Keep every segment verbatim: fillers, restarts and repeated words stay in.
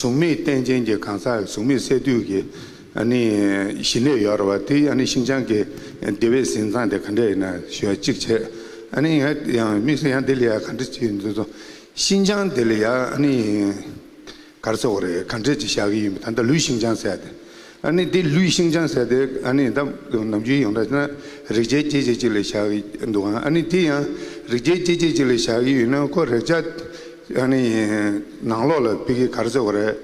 གཟུགས་མེད་རྟེན་ཅན་གྱི་གང་ཟག་གཟུགས་མེད་སད་དུས་ཀྱི་ཨ་ནི་ཞི་གནས་ཡོད་རེད་བ། དེ་ཨ་ནི་ཤིན་སྦྱངས་ཀྱི་བདེ་བའི་ཟིན་ཐང་དེ་ག་འདྲ་ཡིན་ན་ཞུ་ཡ་གཅིག་བྱས། ཨ་ནི་ཡང་ཡང་དམིགས་བསལ་ཡང་འདི་ལ་ཡ་ག་འདྲ་ཅིག་ཡིན་ཚུལ་སོང་། ཤིན་སྦྱངས་དེ་ལ་ཡ་ཨ་ནི་ག་རེ་ཟེར་དགོས་རེད། ག་འདྲ་ཅིག་བཞག་གི་ཡིན་པ། ད་ལྟ་ལུས་ཤིན་སྦྱངས་ཟེར་ཡ་དེ། ཨ་ནི་འདི་ལུས་ཤིན་སྦྱངས་ཟེར་ཡ་དེ་ཨ་ནི་ད་ནམ་རྒྱུན་ཡོངས་གྲགས་ན་རེག་བྱའི་སྐྱེ་མཆེད་ཅིག་ལ་བཞག་གི་འདུག་ཨ་ནི་དེ་ཡང་རེག་བྱའི་སྐྱེ་མཆེད་ཅིག་ལ་བཞག་གི་ཡོད་ན་ཁོ་རེག་བྱ་ཨ་ནི་ནང་ལོགས་ལ་ཕ་གི་ག་རེ་ཟེར་དགོས་རེད།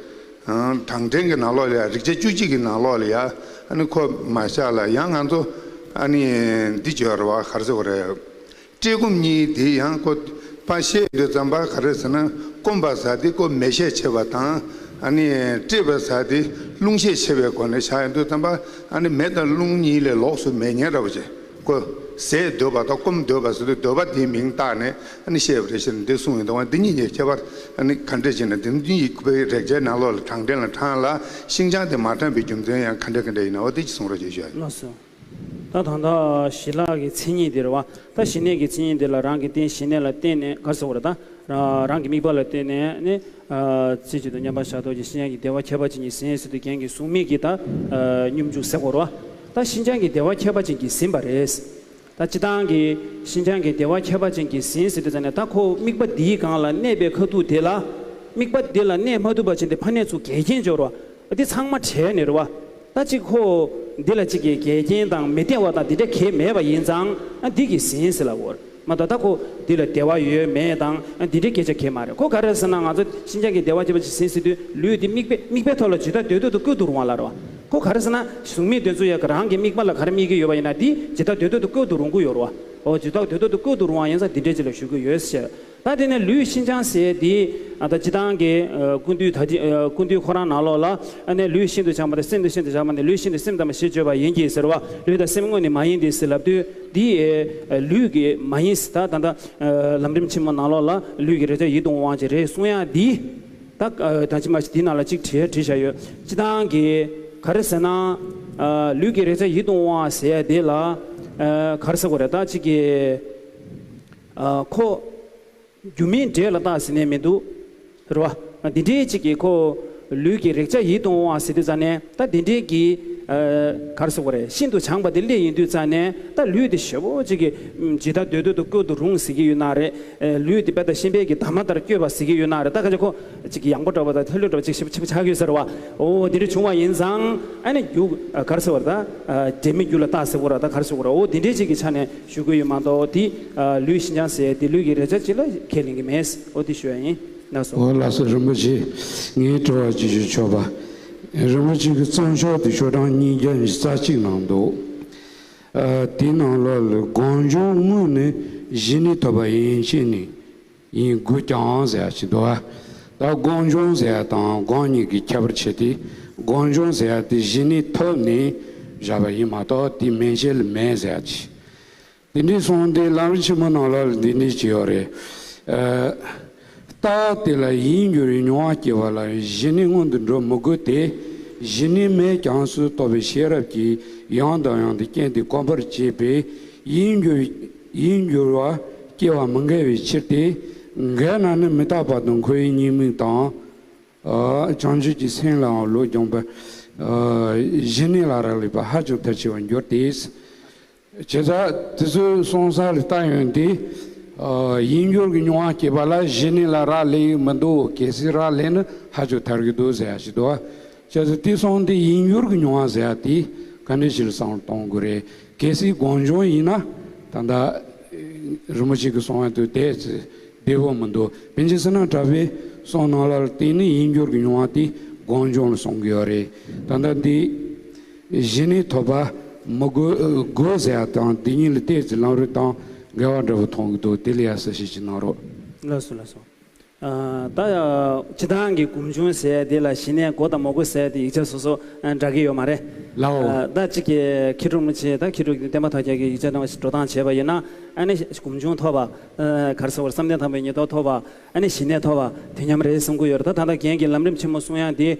ཨང་། གྲང་འབྲེལ་གྱི་ནང་ལོགས་ལ་ཡ། རེག་བྱ་བཅུ་གཅིག་གི་ནང་ལོགས་ལ་ཡ་ཨ་ནི་ཁོ་མ་བཞག་ལ་ཡང་ང་ཚོ་ཨ་ནི་འདི་བརྗོད་རེད་བ། ག་རེ་ཟེར་དགོས་རེད། བཀྲེས་སྐོམ་གཉིས་དེ་ཡང་ཁོ་ཕར་བཤད་དུས་ཙམ་པ་ག་རེ་ཟེར་ན། སྐོམ་པ་ཟེར་དེ་ཁོ་མེ་ཤས་ཆེ་བ་དང་། ཨ་ནི་བཀྲེས་པ་ཟེར་དེ་རླུང་ཤས་ཆེ་བའི་སྒོ་ནས་བཞག་ཡོང་དུས་ཙམ་པ། ཨ་ནི་མེ་དང་རླུང་གཉིས་ལས་ལོགས་སུ་མེད་ཉེན་ར་བ་བྱེད། ཁོ་ཟས་འདོད་པ་དང་སྐོམ་འདོད་པ་ཟེར་དུས་འདོད་པ་དེའི་མིང་བཏགས་ནས་ཨ་ནི་བཤད་པ་རེད་ཟེར་ནས་འདི་གསུངས་ཡོད་འདུག་བ། འདི་གཉིས་ཀྱི་ཁྱད་པར་ཨ་ནི་ག་འདྲས་བྱས་ན། འདི་གཉིས་རེག་བྱའི་ནང་ལོགས་ལ་གྲང་འབྲེལ་ལ་གྲང་ལ། ཤིན་སྦྱངས་དེ་མ་གྲང་བའི་རྒྱུ་མཚན་ཡང་ག་འདྲ་ག་འདྲ་ཡིན་ན། འོ་དེ་ཅིག་གསུང་རོགས་ཞེས་ཞུ་ཡ་ཡིན། ལགས་སོ། ད་ད་ལྟ་ཞི་ལྷག་གི་མཚན་ཉིད་དེ་རེད་བ། ད་ཞི་གནས་ཀྱི་མཚན་ཉིད་དེ་ལ་རང་གི་རྟེན་ཞི་གནས་ལ་བརྟེན་ནས། ག་རེ་ཟེར་དགོས་རེད། ད་རང་གི་དམིགས་པ་ལ་བརྟེན་ནས་ནི། ཨ། རྩེ་གཅིག་ཏུ་མཉམ་པར་བཞག་རྟོགས་ཀྱི་ཤིན་སྦྱངས་ཀྱི་བདེ་བ་ཁྱད་པར་ཅན་གྱིས་ཟིན་ཟེར་དུས་རྒྱན་གྱི་གཟུགས་མེད་ཀྱི་ད་སྙོམས་འཇུག་ཟེར་དགོས་རེད་བ། ད་ཤིན་སྦྱངས་ཀྱི་བདེ་བ་ཁྱད་པར་ཅན་གྱིས་ཟིན་པ་རེད། ད་སྤྱིར་བཏང་གི་ཤིན་སྦྱངས་ཀྱི་བདེ་བ་ཁྱད་པར་ཅན་གྱིས་ཟིན་ཟེར་དུས་ཙམ་ནས། ད་ཁོ་དམིགས་པ་འདིའི་སྒང་ལ་གནས་པའི་ཁ་ཐུག་དེ་ལ། དམིགས་པ་འདི་ལ་གནས་མ་ཐུབ་པ་ཅིག་དེ་ཕར་གནས་ཚུར་འགལ་རྐྱེན་འབྱོར་བ། འདི་ཚང་མ་བྲལ་ནས་རེད་བ། ད་ཅིག་ཁོ་འདི་ལ་ཅིག་གི་འགལ་རྐྱེན་དང་མི་བདེ་བ་དང་འདི་འདྲ་གང་ཡང་མེད་པ་ཡིན་ཙང་། ཨ། འདི་གིས་ཟིན་ཟེར་ལབ་དགོས་རེད་མ་གཏོགས། ད་ཁོ་འདི་ལ་བདེ་བ་ཡོད་མེད་དང་འདི་འདྲའི་སྐད་ཆ་གང་ཡང་མ་རེད། ཁོ་ག་རེ་ཟེར་ན། ང་ཚོ་ཤིན་སྦྱངས་ཀྱི་བདེ་བ་ཁྱད་པར་ཅན་གྱིས་ཟིན་ཟེར་དུས། ལུས་འདི་དམིགས་པའི་དམིགས་པའི་ཐོག་ལ་ཇི་ལྟར་འདོད་འདོད་དུ་བཀོད་དུ་རུང་བ་ལ་རེད་བ། ཁོ་ག་རེ་ཟེར་ན། གཟུགས་མེད་དེ་ཚོ་ཡ་གི་རང་གི་དམིགས་པ་ལ་ག་རེ་དམིགས་ཀྱི་ཡོད་པ་ཡིན་ན། འདི་ཇི་ལྟར་འདོད་འདོད་དུ་བཀོད་དུ་རུང་གི་ཡོད་རེད་བ། འོ། ཇི་ལྟར་འདོད་འདོད་དུ་བཀོད་དུ་རུང་བ་ཡིན་ཙང་འདི་འདྲའི་ཅིག་ལ་ཞུ་གི་ཡོད་ཟེར། ད་དེ་ནས་ལུས་ཤིན་སྦྱངས་ཟེར་འདི། ཨ། ད་སྤྱིར་བཏང་གི། ཨ། ཀུན་བཏུས་ད་ཅི། ཨ། ཀུན་བཏུས་ཁོ་རང་ནང་ལོགས་ལ། ཨ་ནི་ལུས་ཤིན་ཏུ་སྦྱངས་པ་དང་། སེམས་ནི་ཤིན་ཏུ་སྦྱངས་པ་ནི། ལུས་ཤིན་ཏུ་སེམས་ཙམ་པ་ཞེས་བརྗོད་པ་ཡིན་གྱི་ཟེར་བ། ལུས་དང་སེམས་དངོས་ནི་མ་ཡིན་ཏེ་ཟེར་ལབ་དུས། འདི། ཨ། ལུས་ཀྱི་མ་ཡིན་ཟེར། ད་ད་ལྟ། ཨ། ལམ་རིམ་ཆེན་མོ་ནང་ལོགས་ལ་ལུས་ཀྱི་རེག་བྱ་ཡིད་དུ་འོང་བ་ཅིག་རེད་གསུང་ཡ་འདི། ད། ཨ། ད་ཅི་མ་ཞིག་འདི་ནང་ལ་ཅིག་བྲིས་བྲིས་བཞག་ཡོད། སྤྱིར་བཏང་གི་ག་རེ་ཟེར་ན། ཨ། ལུས་ཀྱི་རེག་བྱ་ཡིད་དུ་འོང་བ་ཟེར་ཡ་དེ་ལ། ཨ། ག་རེ་ཟེར་དགོས་རེད། ད་ཅིག་གི། ཨ། ཁོ་རྒྱུ་མེད་འབྲས་ལ་རྟག་ཟེར་ནས་མི་འདུག་རེད་བ། འདི་འདྲའི་ཅིག་གི་ཁོ་ལུས་ཀྱི་རེག་བྱ་ཡིད་དུ་འོང་བ་ཟེར་དུས་ཙམ་ནས། ད་འདི་འདྲའི་གི། ཨ། ག་རེ་ཟེར་དགོས་རེད། ཤིན་ཏུ་སྦྱངས་པ་དེ་སླེབས་ཡོང་དུས་ཙམ་ནས། ད་ལུས་དེ་ཞེ་པོ་ཅིག་གི། ཨམ། ཇི་ལྟར་འདོད་འདོད་དུ་བཀོད་དུ་རུང་ཟེར་གྱི་ཡོད་ན་རེད། ཨ། ལུས་དེ་དཔེ་ལྟ་ཤན་པའི་གི་འདབ་མ་ལྟར་བསྐྱོད་པ་ཟེར་གྱི་ཡོད་ན་རེད། ད་ཁ་ཅིག་ཁོ་ཅིག་གི་ཡང་པོ་འདྲ་བ་དང་ཐལ་ལུ་འདྲ་བ་ཅིག་ཞེ་པོ་ཆེ་པོ་ཆགས་ཀྱི་ཡོད་ཟེར་བ། འོ། འདི་འདྲ་བྱུང་བ་ཡིན་ཙང་། ཨ་ནི་རྒྱུ། ཨ། ག་རེ་ཟེར་བ་རེད། ད། ཨ། འབྲས་མེད་རྒྱུ་ལ་རྟག་ཟེར་བ་ར། ད་ག་རེ་ཟེར་བ་ར། འོ། འདི་འདྲའི་ཅིག་གི་ཆ་ནས་ཞུ་གི་ཡོད་མ་གཏོགས། འདི། ཨ། ལུས་ཤིན་སྦྱངས་ཟེར་འདི་ལུས་ཀྱི་རེག་བྱ་ཅིག་ལ་ཁས་ལེན་གྱི་མེད། འོ། འདི་ཞུ་ཡ་ཡིན། ལགས་སོ། འོ། ལགས་སོ། རིན་པོ་ཆེ། ངའི་དྲི་བ་ཅིག་ཞུ་ཆོག་པ། རིན་པོ་ཆེ་གི་རྩོམ་ཤོག་དེ་ཤོག་གྲངས་ཉིས་བརྒྱ་ཉི་ཤུ་རྩ་གཅིག་ནང་འདུག། ཨ། དེའི་ནང་ལོགས་ལ་སྒོམ་བྱུང་དངོས་ནི་གཞི་ནས་ཐོབ་པ་ཡིན་ཕྱིར་ནི་ཡིན་དགོས་ཀྱང་ཟེར་ཡ་ཞིག་འདུག་པ། ད་སྒོམ་བྱུང་ཟེར་ཡ་དང་སྒོམ་གཉིས་ཀྱི་ཁྱད་པར་ཕྱེ་སྟེ། སྒོམ་བྱུང་ཟེར་ཡ་དེ་གཞི་ནས་ཐོབ་ནས་བཞག་པ་ཡིན་མ་གཏོགས། དེ་མན་ཆད་ལ་མེད་ཟེར་ཡ་ཅིག། དེ་འདྲའི་གསུངས་ཏེ། ལམ་རིམ་ཆེན་མོ་ནང་ལ་འདི་འདྲ་ཅིག་ཡོད་རེད། ཨ། རྟགས་དེ་ལ་ཡིད་འགྱུར་བའི་མྱོང་བ་སྐྱེ་བ་ལ་གཞི་ནས་སྔོན་དུ་འགྲོ་མི་དགོས་ཏེ། གཞི་ནས་མེད་ཀྱང་སུ་རྟོགས་པའི་ཤེས་རབ་ཀྱིས་ཡང་དང་ཡང་དུ་རྐྱེན་དེ་གོམས་པར་བྱེད་པས། ཡིད་འགྱུར། ཡིད་འགྱུར་བ་སྐྱེ་བ་མི་འགལ་བའི་ཕྱིར་ཏེ། འགལ་ན་ནི་མི་རྟག་པ་དང་འཁོར་བའི་ཉེས་དམིགས་དང་། ཨ། བྱང་ཆུབ་ཀྱི་སེམས་ལའང་བློ་སྦྱོང་བ། ཨ། གཞི་གནས་ལ་རག་ལས་པ་ཧ་ཅང་མཐར་ཕྱིན་པར་འགྱུར་ཏེ། བྱས་ཙང་དེ་ཚོའི་གསུང་ས་ལ་ལྟ་ཡོང་དུས། ཨ། ཡིད་འགྱུར་གྱི་མྱོང་བ་སྐྱེས་པ་ལ་གཞི་གནས་ལ་རག་ལས་ཀྱི་མི་འདུག། གལ་སྲིད་རག་ལས་ན་ཧ་ཅང་ཐར་གྱི་འདུག་ཟེར་ཡ་ཞིག་འདུག། བྱས་ཙང་དེ་སོང་དུས་ཡིད་འགྱུར་གྱི་མྱོང་བ་ཟེར་ཡ་དེ་ག་འདྲ་ཞིག་ལ་བསམ་བློ་གཏོང་དགོས་རེད། གལ་སྲིད་སྒོམ་བྱུང་ཡིན་ན། ད་ལྟ་རིན་པོ་ཆེ་གིས་གསུང་ཡ་དེ་དེ་ཚོ་བདེ་པོ་མི་འདུག། པཎ་ཆེན་བསོད་ནམས་གྲགས་པའི་གསུང་ནང་ལ་བརྟེན་ནས་ཡིད་འགྱུར་གྱི་མྱོང་བ་དེ་སྒོམ་བྱུང་ལ་གསུང་གི་ཡོད་རེད། ད་ལྟ་འདི། གཞི་ནས་ཐོབ་པ་མི་དགོས། དགོས་ཟེར་ཡ་དང་འདི་གཉིས་ལ་ཏོག་ཙམ་ལམ་རིམ་དང་འགལ་བ་འདྲ་པོ་མཐོང་གི་འདུག། དེ་ལ་ཡ་གསལ་བཤད་ཅིག་གནང་རོགས། ལགས་སོ། ལགས་སོ། ཨ། ད་སྤྱིར་བཏང་གི་སྒོམ་བྱུང་ཟེར་ཡ་དེ་ལ་གཞི་ནས་དགོས་དང་མ་དགོས་ཟེར་ཡ་དེ་ཡིག་ཆ་སོ་སོ་འདྲ་གི་ཡོད་མ་རེད། ལའོ། ཨ། ད་གཅིག་གི་མཁས་གྲུབ་རིན་པོ་ཆེ། ད་མཁས་གྲུབ་ཀྱི་བསྟན་པ་དར་རྒྱས་ཀྱི་ཡིག་ཆ་ནང་འགྲོ་སྟངས་བྱས་པ་ཡིན་ན། ཨ་ནི་སྒོམ་བྱུང་ཐོབ་པ། ཨ། ག་རེ་ཟེར་བ། བསམ་གཏན་དང་པོའི་ཉིན་ཐོབ་ཐོབ་པ། ཨ་ནི་གཞི་ནས་ཐོབ་པ་དེ་མཉམ་རེད་གསུང་གི་ཡོད་རེད། ད་ད་ལྟ་རྒན་གྱིས་ལམ་རིམ་ཆེན་མོ་གསུང་ཡ་དེ།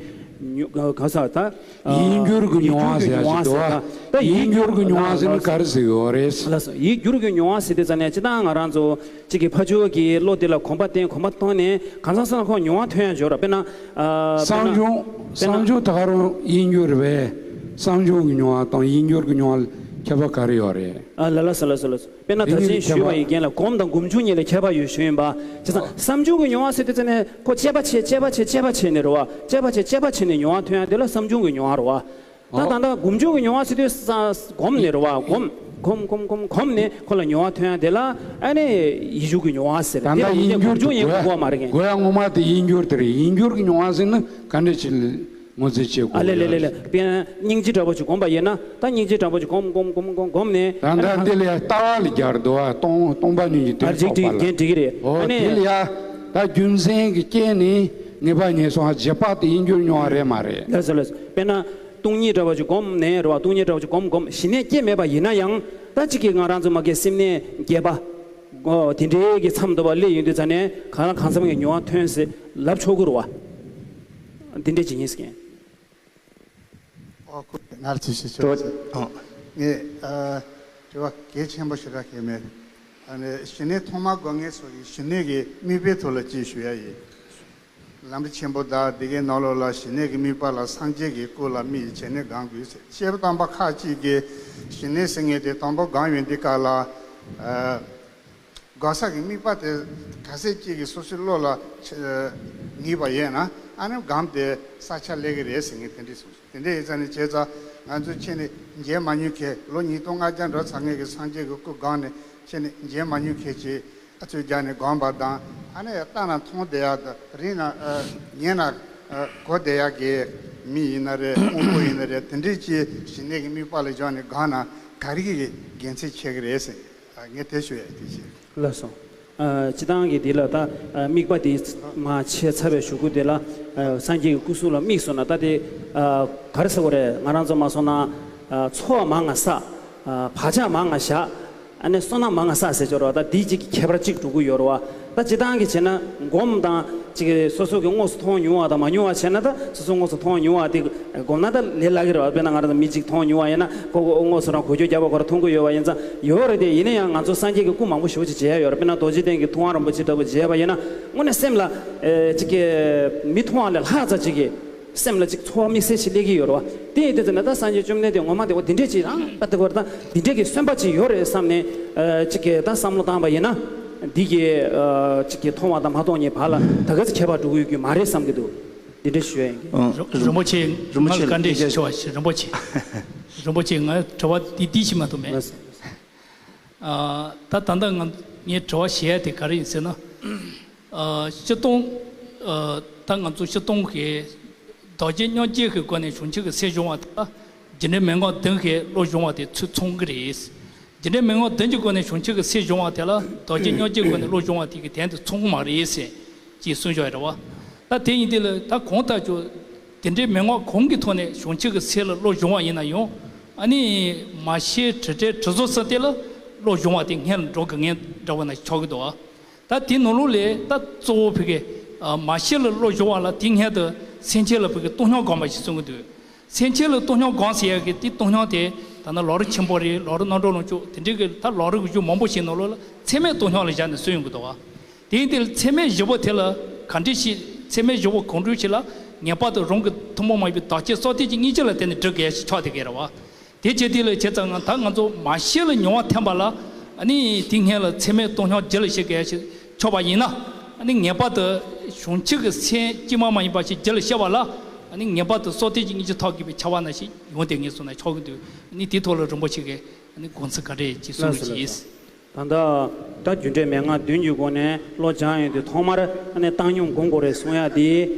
ཉོ- ག- ག་ས་ད། ཡིད་འགྱུར་གྱི་མྱོང་བ་ཟེར་ཡ་ཞིག་འདུག་བ། ད་ཡིད་འགྱུར་གྱི་མྱོང་བ་ཟེར་ན་ག་རེ་ཟེར་གྱི་ཡོད་རེད། ལགས་སོ། ཡིད་འགྱུར་གྱི་མྱོང་བ་ཟེར་དུས་ཙ་ནས་སྤྱིར་བཏང་ང་རང་ཚོ་གཅིག་གི་ཕ་ཆོས་ཀྱི་བློ་དེ་ལ་གོམས་པ་བསྟེན། གོམས་པ་བཏང་ནས་གང་ཟག་སང་ཁོ་མྱོང་བ་ཐོན་ཡ་འབྱོར་ར། དཔེར་ན། ཨ། དཔེར་ན། བསམ་བྱུང་། དཔེར་ན། བསམ་བྱུང་ད་ག་རང་ཡིད་འགྱུར་རེད་པས། བསམ་བྱུང་གི་མྱོང་བ་དང་ཡིད་འགྱུར་གྱི་མྱོང་བ་ལ་ཁྱད་པར་ག་རེ་ཡོད་རེད། ཨ། ལ་ལ་ས་ལ་ས་ལ་ས། དཔེར་ན་ད་གིན་ཞུས་པ་ཡི་རྐྱེན་ལ་སྒོམ་དང་སྒོམ་བྱུང་གཉིས་ལ་ཁྱད་པར་ཡོད་ཞུས་ཡིན་པ། བྱས་ཙང་བསམ་བྱུང་གི་མྱོང་བ་ཟེར་དུས་ཙ་ནས་ཁོ་དཔྱད་པ་བྱེད་དཔྱད་པ་བྱེད་དཔྱད་པ་བྱེད་ནས་རེད་བ། དཔྱད་པ་བྱེད་དཔྱད་པ་བྱེད་ནས་མྱོང་བ་ཐོན་ཡ་དེ་ལ་བསམ་བྱུང་གི་མྱོང་བ་རེད་བ། ད་ད་ལྟ་སྒོམ་བྱུང་གི་མྱོང་བ་ཟེར་དུས་ས་སྒོམ་ནས་རེད་བ། སྒོམ་སྒོམ་སྒོམ་སྒོམ་སྒོམ་ནས་ཁོ་ལ་མྱོང་བ་ཐོན་ཡ་དེ་ལ་ཨ་ནི་ཡིད་འགྱུར་གྱི་མྱོང་བ་ཟེར། ད་ལྟ་དེ་ཡིད་འགྱུར་དེ་སྒོམ་བྱུང་ཡིན་དགོས་མ་རེད། གོ་ཡ་ངོ་མ་དེ་ཡིད་འགྱུར་དེ་རེད། ཡིད་འགྱུར་གྱི་མྱོང་བ་ཟེར་ན་ག་འདྲ་ཅིག་ངོས་འཛིན་བྱེད་དགོས། ཨ་ལེ་ལེ་ལེ་ལེ། དཔེར་ན་སྙིང་རྗེ་འདྲ་པོ་ཅིག་སྒོམ་པ་ཡིན་ན། ད་སྙིང་རྗེ་འདྲ་པོ་ཅིག་སྒོམ་སྒོམ་སྒོམ་སྒོམ་སྒོམ་ནས། ད་ལྟ་འདི་ལ་ཡ་ལྟ་བ་ལ་སྦྱར་འདུག་བ། སྟོང་སྟོང་པ་ཉིད་ཀྱི་དོན་རྟོགས་པ་ལ། རྗེས་དྲན་འགྲིག་གི་རེད། ཨོ། ཨ་ནི། དེ་ལ་ཡ་ད་རྒྱུ་མཚན་གྱི་རྐྱེན་ནི་ངེས་པ་རྙེད་སོང་། རྗེས་དཔག་དེ་ཡིད་འགྱུར་མྱོང་བ་རེད་མ་རེད། ལགས་སོ་ལགས་སོ། དཔེར་ན་སྟོང་ཉིད་འདྲ་པོ་ཅིག་སྒོམ་ནས་རེད་བ། སྟོང་ཉིད་འདྲ་པོ་ཅིག་སྒོམ་སྒོམ་ཞི་གནས་སྐྱེ་མེད་པ་ཡིན་ན་ཡང་། ད་གཅིག་གིས་ང་རང་ཚོ་མ་གི་སེམས་གནས་བརྒྱད་པ། ཨོ། དེ་འདྲའི་གི་མཚམས་དུ་བ་སླེབས་ཡོང་དུས་ཙ་ནས་གང་ལ་གང་འཚམ་གྱི་མྱོང་བ་ཐོན་ཟེར་ལབ་ཆོག་གི་རེད་བ། འདི་འདྲ་ཅིག་ཡིན་ཟེར་མཁན། ཨོ་ཁོ་ང་ལ་ཅིག་ཞུ་ཆོག་ཅིག་ཨོ། ངས་ཨ་དྲི་བ་གལ་ཆེན་པོ་ཞེ་དྲག་གལ་མེད། ཨ་ནི་ཞི་གནས་ཐོག་མར་སྒོམ་མཁན་ཚོ་གི་ཞི་གནས་ཀྱི་དམིགས་པའི་ཐོག་ལ་ཅིག་ཞུ་ཡ་ཡིན། ལམ་རིམ་ཆེན་པོ་དང་འདི་གའི་ནང་ལོགས་ལ་ཞི་གནས་ཀྱི་དམིགས་པ་ལ་སངས་རྒྱས་ཀྱི་སྐུ་ལ་དམིགས་བྱས་ནས་སྒོམ་དགོས་ཟེར། བཤད་པ་དམ་པ་ཁ་ཅིག་གིས་ཞི་གནས་ཟེར་མཁན་དེ་དང་པོ་སྒོམ་ཡོང་དུས་སྐབས་ལ། ཨ། སྒོམ་ས་གི་དམིགས་པ་དེ་ག་ཚད་ཅིག་གིས་སོ་སོའི་བློ་ལ་ཆ་ངེས་པ་ཡོད་ན། ཨ་ནི་སྒོམ་དེ་ས་ཆ་སླེབས་ཀྱི་རེད་ཟེར་མཁན་དེ་འདྲས་གསུངས་སོང་། དེ་འདྲས་ཡིན་ཙང་ནི་བྱས་ཙང་ང་ཚོ་ཁྱེད་ནི་མཇལ་མ་མྱོང་མཁན། ལོ་ཉིས་སྟོང་ལྔ་བརྒྱ་འགྲོ་ཚར་མཁན་གྱི་སངས་རྒྱས་ཀྱི་སྐུ་སྒོམ་ནས་ཁྱེད་ནི་མཇལ་མ་མྱོང་མཁན་ཅིག་ཨ་ཚོད་རྒྱག་ནས་སྒོམ་པ་དང་། ཨ་ནི་ལྟ་ན་མཐོང་བསྡད་ཡག་དང་། རིག་ན་ཨ་ཉན་ན་ཨ་གོ་བསྡད་ཡག་གི་མི་ཡིན་ན་རེད། དབང་པོ་ཡིན་ན་རེད། དེ་འདྲས་ཀྱི་ཞི་གནས་ཀྱི་དམིགས་པ་ལ་བཞག་ནས་སྒོམ་ན་ག་རེ་གི་དགེ་མཚན་ཆེ་གི་རེད་ཟེར། ཨ། ངས་དེ་ཞུ་ཡ་དེ་བྱས། ལགས་སོ། ཨ། སྤྱིར་བཏང་གི་འདི་ལ་ད་ཨ་དམིགས་པ་དེ་མ་བྱས་ཚར་བའི་གཞུག་གུ་དེ་ལ། ཨ། སངས་རྒྱས་ཀྱི་སྐུ་གཟུགས་ལ་དམིགས་སོང་ན། ད་དེ་ཨ་ག་རེ་ཟེར་དགོས་རེད། ང་རང་ཚོ་མ་སོང་ན་ཨ་འཚོ་བ་མང་ང་བསགས། ཨ་བག་ཆགས་མང་ང་བཞག། ཨ་ནི་བསོད་ནམས་མང་ང་བསགས་ཟེར་ཆོག་རེད་བ། ད་འདི་གཅིག་གི་ཁྱད་པར་གཅིག་འགྲོ་གི་ཡོད་རེད་བ། ད་སྤྱིར་བཏང་གི་བྱས་ན་སྒོམ་དང་གཅིག་གི་སོ་སོ་གི་དངོས་སུ་མཐོང་མྱོང་བ་དང་མ་མྱོང་བ་བྱས་ན། ད་སོ་སོ་དངོས་སུ་མཐོང་མྱོང་བ་དེ་སྒོམ་ན་ད་ལས་སླ་གི་རེད་བ། དཔེར་ན་ང་རང་ཚོ་མི་གཅིག་མཐོང་མྱོང་བ་ཡིན་ན། ཁོ་ཁོ་དངོས་སུ་རང་གོ་ཆོད་རྒྱབ་པ་ཁོ་རང་མཐོང་གི་ཡོད་བ། ཡིན་ཙང་ཡོད་རེད་དེ། ཡིན་ན་ཡང་ང་ཚོ་སངས་རྒྱས་ཀྱི་སྐུ་མང་པོ་ཞེ་པོ་ཅིག་མཇལ་ཡ་ཡོད་རེད། དཔེར་ན་རྡོ་རྗེ་གདན་གྱི་ཐུབ་དབང་རིན་པོ་ཆེ་ལྟ་བུ་མཇལ་བ་ཡིན་ན། དངོས་གནས་སེམས་ལ་ཨེ་གཅིག་གི་མི་མཐོང་བ་ལས་ལྷག་ཙམ་ཅིག་གི་སེམས་ལ་ཅིག་ཚོར་བ་དམིགས་བསལ་ཞིག་སླེབས་ཀྱི་ཡོད་རེད་བ། དེ་ཡིན་དུས་ཙམ་ནས་ད་སངས་རྒྱས་བཅོམ་ལྡན་འདས་ངོ་མ་དེ་འོ་དེ་འདྲས་ཅིག་རང་ད་དེ་བར་ད་འདི་འདྲས་ཀྱི་སོན་པ་ཅིག་ཡོད་རེད་བསམ་ནས། ཨ་ཅིག་གི་ད་བསམ་བློ་བཏང་བ་ཡིན་ན། འདི་གི་ཨ་ཅིག་གི་མཐོང་བ་དང་མ་མཐོང་གཉིས་བར་ལ་ད་ག་ཚོད་ཁྱད་པར་འགྲོ་གི་ཡོད་ཀྱི་མ་རེད་བསམ་གྱི་འདུག་འདི་འདྲས་ཞུ་ཡ་ཡིན་གྱི། ཨ། རིན་པོ་ཆེ། རིན་པོ་ཆེ་ང་ལ་བཀའ་འདྲི་ཞུ་བ་ཞིག་རིན་པོ་ཆེ། རིན་པོ་ཆེ། ང་དྲི་བ་འདི་འདི་ཞིག་མ་གཏོགས་མེད། ལགས་སོ། ཨ། ད་ད་ལྟ་ང་ངས་དྲི་བ་བྱེད་ཡ་དེ་ག་རེ་ཡིན་ཟེར་ན། ཨ། སྤྱིར་བཏང་། ཨ། ད་ང་ཚོ་སྤྱིར་བཏང་གི་རྡོ་རྗེ་སྙིང་རྗེ་གི་སྒོ་ནས་བྱང་ཆུབ་ཀྱི་སེམས་སྦྱོང་བ་དེ་ལ་རྒྱུ་འབྲས་མན་ངག་བདུན་གྱི་བློ་སྦྱོང་བ་དེ་ཚུད་ཚང་གི་རེད། རྒྱུ་འབྲས་མན་ངག་བདུན་གྱི་སྒོ་ནས་བྱང་ཆུབ་ཀྱི་སེམས་སྦྱོང་བ་དེ་ལ་རྡོ་རྗེ་སྙིང་རྗེའི་སྒོ་ནས་བློ་སྦྱོང་བ་དེ་གི་དོན་དེ་ཚང་གི་མ་རེད་ཟེར་ཅེས་གསུངས་བཞག་ཡོད་རེད་བ། ད་དེ་ཡིན་དུས་ལ་ད་གང་ལྟར་ཀྱང་དེ་འདྲའི་མན་ངག་གང་གི་ཐོག་ནས་བྱང་ཆུབ་ཀྱི་སེམས་ལ་བློ་སྦྱོང་བ་ཡིན་ན་ཡང་། ཨ་ནི་མ་ཤེས་དྲི་བྲལ་དྲི་བཟོ་ཟེར་དེ་ལ་བློ་སྦྱོང་བ་དེ་སྔོན་ལ་འགྲོ་དགོས་ངེས་འདྲ་བོ་ན་ཆགས་ཀྱི་འདུག་བ། ད་དེ་ནང་ལོགས་ལས་ད་གཙོ་བོ་བོད་ཀྱི་ཨ་མ་ཤེས་ལ་བློ་སྦྱོང་བ་ལ་དེ་སྔོན་དུ་སེམས་ཅན་ལ་བོད་ཀྱི་བཏང་སྙོམས་སྒོམ་པ་ཞིག་གསུང་གི་འདུག་སེམས་ཅན་ལ་བཏང་སྙོམས་སྒོམ་ཟེར་ཡག་གི་དེ་བཏང་སྙོམས་དེ་ད་ནི་ལོ་རབས་ཆེན་པོ་རེད། ལོ་རབས་རྣམ་གྲོལ་ལུང་ཕྱོགས་དེ་འདྲའི་གི་ད་ལོ་རབས་ཀྱི་གཞུང་མང་པོ་ཞིག་ནང་ལོགས་ལ་ཚད་མས་བཏང་སྙོམས་ལ་བཞག་ནས་གསུངས་ཡོང་གི་འདུག་བ། དེ་ཡིན་དུས་ཚད་མས་བཞི་པོ་དེ་ལ་ག་འདྲ་ཞིག་ཚད་མས་བཞི་པོ་གང་འདྲ་ཞིག་ལ་ངེས་པར་དུ་རང་གི་ཐུན་མོང་མ་ཡིན་པའི་བདག་ཅག་སྲོག་ལྡན་གྱི་སྙིང་རྗེ་ལ་བརྟེན་ནས་སྒྲུབ་དགོས་ཡ་ཞིག་ཆགས་བསྡད་ཀྱི་རེད་བ། དེ་བྱེད་དུས་ལ་བྱས་ཙང་ད་ང་ཚོ་མ་ཤེས་ལ་མྱོང་བ་ཐོན་པ་ལ་ཨ་ནི་དེ་སྔོན་ལ་ཚད་མས་བཏང་སྙོམས་རྒྱུད་ལ་བཤད་དགོས་ཡ་ཞིག་ཆགས་པ་ཡིན་ན། ཨ་ནི་ངེས་པར་དུ་བྱང་ཆུབ་ཀྱི་སེམས་གཅིག་མ་མ་ཡིན་པ་ཞིག་རྒྱུད་ལ་སྐྱེ་བ་ལ་ཨ་ནི་ངེས་པར་དུ་སྲོག་ལྡན་གྱི་སྙིང་རྗེ་ཐོབ་དགོས་པའི་ཁྱབ་པ་ནང་བཞིན་ཡོང་བསྡད་ངེས་སོང་ན་ཆོག་གི་འདུག་ཨ་ནི་དེའི་ཐོག་ལ་རིན་པོ་ཆེ་གིས་ཨ་ནི་དགོངས་ཚུལ་ག་རེ་ཅིག་གསུང་རོགས་གྱིས། ད་ལྟ་ད་རྒྱུ་འབྲས་མན་ངག་བདུན་གྱི་སྒོ་ནས་བློ་སྦྱང་ཡོང་དུས་ཐོག་མར་ཨ་ནི་བཏང་སྙོམས་སྒོམ་དགོས་རེད་གསུང་ཡ་དེ།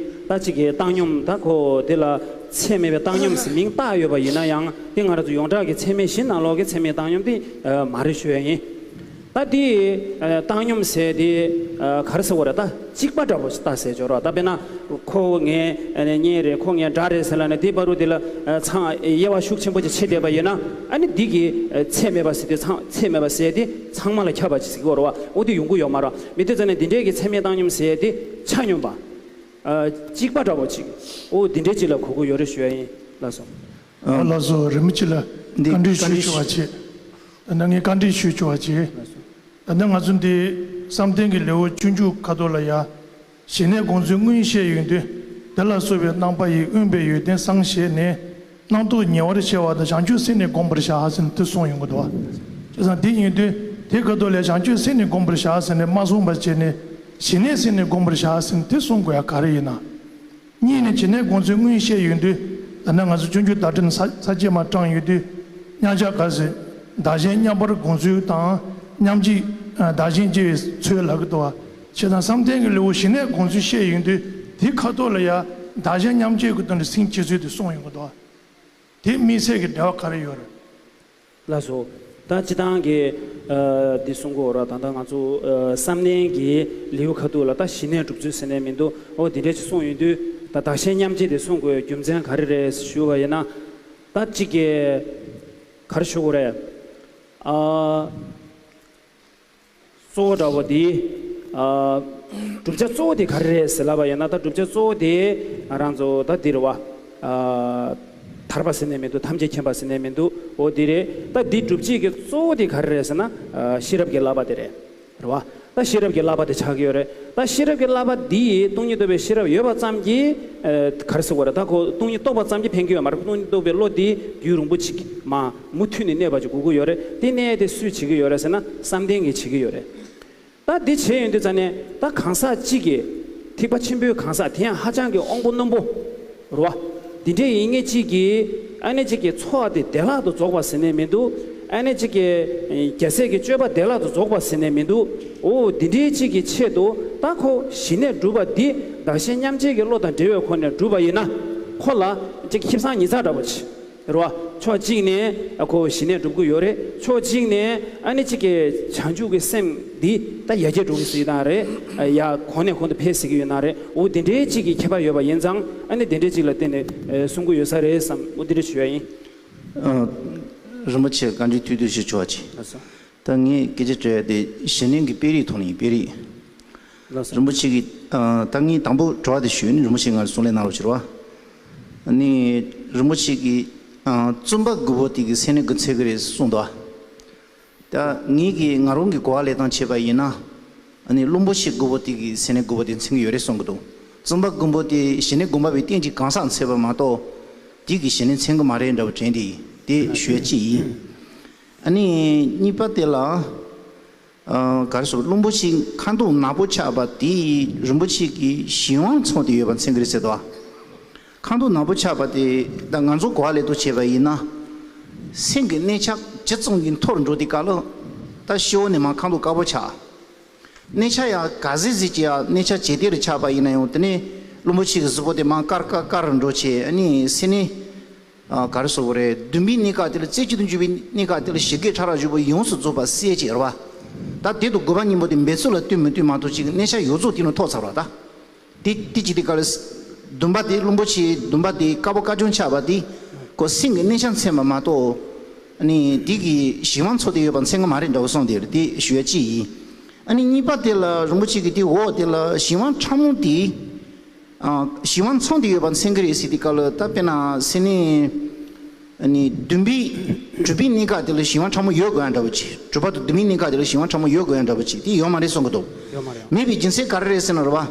ད་གཅིག་གི་བཏང་སྙོམས་ད་ཁོ་དེ་ལ་ཚད་མེད་པའི་བཏང་སྙོམས་ཟེར་མིང་བཏགས་ཡོད་པ་ཡིན་ན་ཡང་། དེ་ང་རང་ཚོ་ཡོངས་གྲགས་ཀྱི་ཚད་མེད་བཞི་ནང་ལོགས་ཀྱི་ཚད་མེད་བཏང་སྙོམས་དེ་མ་རེད་ཞུ་ཡ་ཡིན། ད་དེ་བཏང་སྙོམས་ཟེར་དེ་ག་རེ་ཟེར་དགོས་རེད། ད་གཅིག་པ་འདྲ་པོ་ཞིག་ལྟ་ཟེར་ཆོག་རོགས། ད་དཔེར་ན་ཁོ་ངའི་གཉེན་རེད། ཁོ་ངའི་དགྲ་རེད་ཟེར་ལབ་ནས་དེའི་བར་དུ་དེ་ལ་ཚང་དབྱེ་བ་ཤུགས་ཆེན་པོ་ཅིག་ཕྱེ་བསྡད་པ་ཡིན་ན། ཨ་ནི་འདི་གི་ཚད་མེད་པ་ཟེར་དེ་ཚང་ཚད་མེད་པ་ཟེར་དེ་ཚང་མ་ལ་ཁྱབ་པ་ཅིག་ཟེར་གྱི་ཡོད་རེད་བ། འོ་དེ་ཡོང་གི་ཡོད་མ་རེད། མི་དེ་ཚོ་ནས་འདི་འདྲའི་གི་ཚད་མེད་བཏང་སྙོམས་ཟེར་དེ་ཆ་སྙོམས་པ། ཨ། གཅིག་པ་འདྲ་བོ་ཅིག་འོ་འདི་འདྲའི་ཅིག་ལ་གོ་དགོས་ཡོད་རེད་ཞུ་ཡ་ཡིན། ལགས་སོ། ཨ། ལགས་སོ། རིན་པོ་ཆེ་ལ་འདི་བཀའ་འདྲི་བཀའ་ཞུ་འདྲི་ཆོག་པ་ཞུ། བྱེད། ད་ནི་ངས་བཀའ་འདྲི་ཞུ་ཆོག་པ་བྱེད། ལགས་སོ། ད་ནི་ང་ཚོ་འདི་བསམ་གཏན་གྱི་ལེའུ་བཅུ་མཇུག་ཁ་ཐོག་ལ་ཡ། ཞི་གནས་དགོངས་ཚུལ་དངོས་བཤད་ཡོན་ཏན། དེ་ལ་སོགས་པའི་རྣམ་པ་ཡིས་དབེན་པའི་ཡོན་ཏན་གསང་བཞེས་ནས། རྣམ་རྟོག་ཉེ་བར་བྱ་བ་དང་བྱང་ཆུབ་སེམས་ནི་བསྒོམ་པར་བྱ་ཟེར་ནས་དེ་གསུངས་ཡོང་གི་འདུག་བ། བྱས་ཙང་འདི་ཡིན་དུས་དེ་ཁ་ཐོག་ལས་བྱང་ཆུབ་སེམས་ནི་བསྒོམ་པར་བྱ་ཟེར་ནས་མ་གསུངས་པ་བྱས་ནས་ཞི་གནས་སེམས་ནི་བསྒོམ་པར་བྱ་ཟེར་ནས་དེ་གསུང་དགོས་ཡ་ག་རེ་ཡིན་ན། གཉིས་ནི་ཞི་གནས་དགོངས་ཚུལ་དངོས་བཤད་ཡོན་ཏན། ད་ནི་ང་ཚོ་སྤྱོད་འཇུག་བརྡ་འཕྲིན་ས་ས་བཅད་མ་དྲངས་ཡོད་དུས། མཉམ་གཞག་ག་ཟེར། བདག་གཞན་མཉམ་པར་བསྒོམ་ཚུལ་དང་མཉམ་བརྗེ། བདག་གཞན་བརྗེ་བའི་ཚུལ་ལབ་ཀྱི་འདུག་བ། བྱས་ཙང་བསམ་གཏན་གྱི་ལེའུ་ཞི་གནས་དགོངས་ཚུལ་བཤད་ཡོང་དུས་དེའི་ཁ་ཐོག་ལ་ཡ་བདག་གཞན་མཉམ་བརྗེ་གི་དོན་དུ་སེམས་བསྐྱེད་ཚུལ་དེ་གསུངས་ཡོང་གི་འདུག་བ། དེ་དམིགས་བསལ་གྱི་འབྲེལ་བ་ག་རེ་ཡོད་རེད། ལགས་སོ། ད་སྤྱིར་བཏང་གི་ཨ་འདི་གསུང་གི་ཡོད་ར། ད་ལྟ་ང་ཚོ་ཨ་བསམ་གཏན་གྱི་ལེའུ་ཁ་ཐུག་ལ་ད་ཞི་གནས་སྒྲུབ་ཚུལ་ཟེར་ནས་མི་འདུག་འོ་འདི་འདྲས་ཅིག་གསུངས་ཡོང་དུས་ད་བདག་གཞན་མཉམ་བརྗེ་དེ་གསུང་དགོས་རྒྱུ་མཚན་ག་རེ་རེད་ཞུ་བ་ཡིན་ན། ད་གཅིག་གི་ག་རེ་ཞུ་དགོས་རེད། ཨ། གཙོ་བོ་འདྲ་བོ་དེ། ཨ། བསྒྲུབ་བྱ་གཙོ་བོ་དེ་ག་རེ་རེད་ཟེར་ལབ་པ་ཡིན་ན། ད་བསྒྲུབ་བྱ་གཙོ་བོ་དེ་ང་རང་ཚོ་ད་འདི་རེད་བ། ཨ། ཐར་པ་ཟེར་ནས་མི་འདུག་ཐམས་ཅད་མཁྱེན་པ་ཟེར་ནས་མི་འདུག་འོ་འདི་རེད། ད་འདི་སྒྲུབ་བྱེད་ཀྱི་གཙོ་བོ་དེ་ག་རེ་རེད་ཟེར་ན། ཨ། ཤེས་རབ་ཀྱི་བསླབ་པ་དེ་རེད། རེད་བ། ད་ཤེས་རབ་ཀྱི་བསླབ་པ་དེ་ཆགས་ཀྱི་ཡོད་རེད། ད་ཤེས་རབ་ཀྱི་བསླབ་པ་འདི་ཡིས་སྟོང་ཉིད་རྟོགས་པའི་ཤེས་རབ་ཡོད་པ་ཙམ་གྱིས། ཨ། ག་རེ་ཟེར་དགོས་རེད། ད་ཁོ་སྟོང་ཉིད་རྟོགས་པ་ཙམ་གྱིས་ཕན་གྱི་ཡོད་མ་རེད། སྟོང་ཉིད་རྟོགས་པའི་བློ་དེ་རྒྱུན་རིང་པོ་ཅིག་མ། མུ་མཐུད་ནས་གནས་པ་ཅིག་དགོས་ཀྱི་ཡོད་རེད། དེ་གནས་དེ་སུས་བྱེད་ཀྱི་ཡོད་རེད་ཟེར་ན་བསམ་གཏན་གྱིས་བྱེད་ཀྱི་ཡོད་རེད། ད་འདི་བྱས་ཡོང་དུས་ཙ་ནས་ད་གང་ཟག་གཅིག་གིས་ཐེག་པ་ཆེན་པོའི་གང་ཟག་དེ་ཡང་ཧ་ཅང་གི་དབང་པོ་རྣོན་པོ་རེད་བ། འདི་འདྲའི་ཡིན་མཁན་གཅིག་གིས་ཨ་ནི་གཅིག་གི་འཚོ་བ་དེ་བདེ་བླག་ཏུ་རྫོགས་པ་ཟེར་ནས་མི་འདུག་ཨ་ནི་གཅིག་གི་རྒྱལ་སྲས་ཀྱི་སྤྱོད་པ་བདེ་བླག་ཏུ་རྫོགས་པ་ཟེར་ནས་མི་འདུག་འོ་འདི་འདྲའི་གཅིག་གི་ཆེད་དུ་ད་ཁོ་ཞི་གནས་སྒྲུབ་པ་འདི་བདག་གཞན་མཉམ་བརྗེ་གི་བློ་དང་འབྲེལ་བའི་སྒོ་ནས་སྒྲུབ་པ་ཡིན་ན། ཁོ་ལ་གཅིག་ཁེ་བཟང་ཉི་ཚགས་འདྲ་བོ་ཅིག་རེད་བ། ཕྱོགས་གཅིག་ནས་ཁོ་ཞི་གནས་སྒྲུབ་ཀྱི་ཡོད་རེད། ཕྱོགས་གཅིག་ནས་ཨ་ནི་གཅིག་གི་བྱང་ཆུབ་ཀྱི་སེམས་འདི་ད་ཡར་རྒྱས་འགྲོ་གི་ཟེར་ཡོད་ན་རེད། ཡ་གོང་ནས་གོང་དུ་འཕེལ་ཟེར་གྱི་ཡོད་ན་རེད། འོ་དེ་འདྲའི་གཅིག་གི་ཁྱད་པར་ཡོད་པ་ཡིན་ཙང་ཨ་ནི་དེ་འདྲའི་གཅིག་ལ་བརྟེན་ནས་གསུང་གི་ཡོད་ས་རེད་བསམ། འོ་དེ་འདྲ་ཞུ་ཡ་ཡིན། ཨ། རིན་པོ་ཆེ་བཀའ་འདྲི་ཐུང་ཐུང་ཞིག་ཞུ་བ་བྱེད། ལགས་སོ། ད་ངས་སྐད་ཆ་དྲི་ཡ་དེ་ཞི་གནས་ཀྱི་དཔེ་རིས་ཐོག་ནས་ཡིན། དཔེ་རིས། ལགས་སོ། རིན་པོ་ཆེ་གིས། ཨ། ད་ངས་དང་པོ་དྲི་བ་དེ་ཞུས་ནས་རིན་པོ་ཆེ་ང་ལ་གསུང་ལན་གནང་རོགས་བྱེད་རོགས། ཨ་ནི་རིན་པོ་ཆེ་གིས། ཨ། བཙུན་པ་རྒོད་པོ་དེ་གི་སེམས་ནི་རྒོད་ཚད་ཀྱི་རེད་གསུངས་འདུག་ད་ངས་ཀྱིས་ང་རང་གི་གོ་བ་ལེན་སྟངས་བྱས་པ་ཡིན་ན། ཨ་ནི་བླུན་པོ་ཆེ་རྒོད་པོ་དེ་གི་སེམས་ནི་རྒོད་པོ་དེ་མཚོན་གྱི་ཡོད་རེད་གསུང་གི་འདུག་བཙུན་པ་རྒོད་པོ་དེ་ཞི་གནས་སྒོམ་པ་པའི་རྟེན་གྱི་གང་ཟག་མཚོན་པ་མ་གཏོགས། དེ་གི་ཞི་གནས་མཚོན་གྱི་མ་རེད་འདྲ་བོ་དྲན་ཏེ་དེ་ཞུ་ཡ་གཅིག་ཡིན། ཨ་ནི་གཉིས་པ་དེ་ལ། ཨ། ག་རེ་ཟེར། བླུན་པོ་ཆེ་ཁ་མདོག་ནག་པོ་ཆགས་པ་དེ་རིན་པོ་ཆེ་གིས་གཞན་དབང་མཚོན་ཏེ་ཡོད་པ་མཚོན་གྱི་རེད་ཟེར་དོ། ཁ་མདོག་ནག་པོ་ཆགས་པ་དེ་ད་ང་ཚོ་གོ་བ་ལེན་སྟངས་བྱས་པ་ཡིན་ན། སེམས་ཀྱི་གནས་ཆ་ཇི་ཙམ་གྱིས་མཐོ་རུ་འགྲོ་དུས་སྐབས་ལ། ད་སྤྱི་བོ་ནས་མར་ཁ་མདོག་དཀར་པོ་ཆགས། གནས་ཆ་ཡང་ག་ཚོད་ཅིག་ཡང་གནས་ཆ་ཇེ་བདེ་རུ་ཆགས་པ་ཡིན་ན་ཡང་དེ་ནས་བླུན་པོ་ཆེ་གི་གཟུགས་པོ་དེ་མར་དཀར་དཀར་དཀར་རུ་འགྲོ་བྱས། ཨ་ནི་སེམས་ནི། ཨ། ག་རེ་ཟེར་དགོས་རེད། བདུན་པའི་གནས་སྐབས་དེ་ལ་རྩེ་གཅིག་ཏུ་འཇུག་པའི་གནས་སྐབས་དེ་ལ་ཞི་རྒོད་ཕྲ་རགས་བཞི་པོ་ཡོངས་སུ་རྫོགས་པ་སེལ་བྱེད་རེད་བ། ད་དེ་དང་རྒོད་པ་གཉིས་པོ་དེ་འབད་རྩོལ་ལ་ལྟོས་མི་ལྟོས་མ་གཏོགས་ཅིག་གནས་ཆ་ཡོངས་རྫོགས་དེ་ནས་ཐོབ་ཚར་བ་ད། དེ་དེ་ཅི་སྟེ་ག་ལ། བདུན་པ་དེ་བླུན་པོ་ཆེ་བདུན་པ་དེ་དཀར་པོ་དཀར་ཆུང་ཆགས་པ་དེ། ཁོ་སེམས་ཀྱི་གནས་ཆ་མཚོན་པ་མ་གཏོགས། ཨ་ནི་དེ་གི་གཞན་དབང་མཚོན་ཏེ་ཡོད་པ་མཚོན་གྱི་མ་རེད་འདྲ་བོ་གསུངས་དེ་རེད། དེ་ཞུ་ཡ་གཅིག་ཡིན། ཨ་ནི་གཉིས་པ་དེ་ལ་རིན་པོ་ཆེ་གིས་དེ་འོག་དེ་ལ་གཞན་དབང་ཕྲ་མོ་དེ། ཨ། གཞན་དབང་མཚོན་ཏེ་ཡོད་པ་མཚོན་གྱི་རེད་ཟེར་དུས་སྐབས་ལ་ད་དཔེར་ན་སེམས་ནི། ཨ་ནི་བདུན་པའི་གྲུབ་པའི་གནས་སྐབས་དེ་ལ་གཞན་དབང་ཕྲ་མོ་ཡོད་དགོས་ཡ་འདྲ་བོ་ཅིག་གྲུབ་པ་དང་བདུན་པའི་གནས་སྐབས་དེ་ལ་གཞན་དབང་ཕྲ་མོ་ཡོད་དགོས་ཡ་འདྲ་བོ་ཅིག་དེ་ཡོད་མ་རེད་གསུང་གི་འདུག་ཡོད་མ་རེད། མེད་པའི་རྒྱུ་མཚན་ག་རེ་རེད་ཟེར་ན་རེད་བ།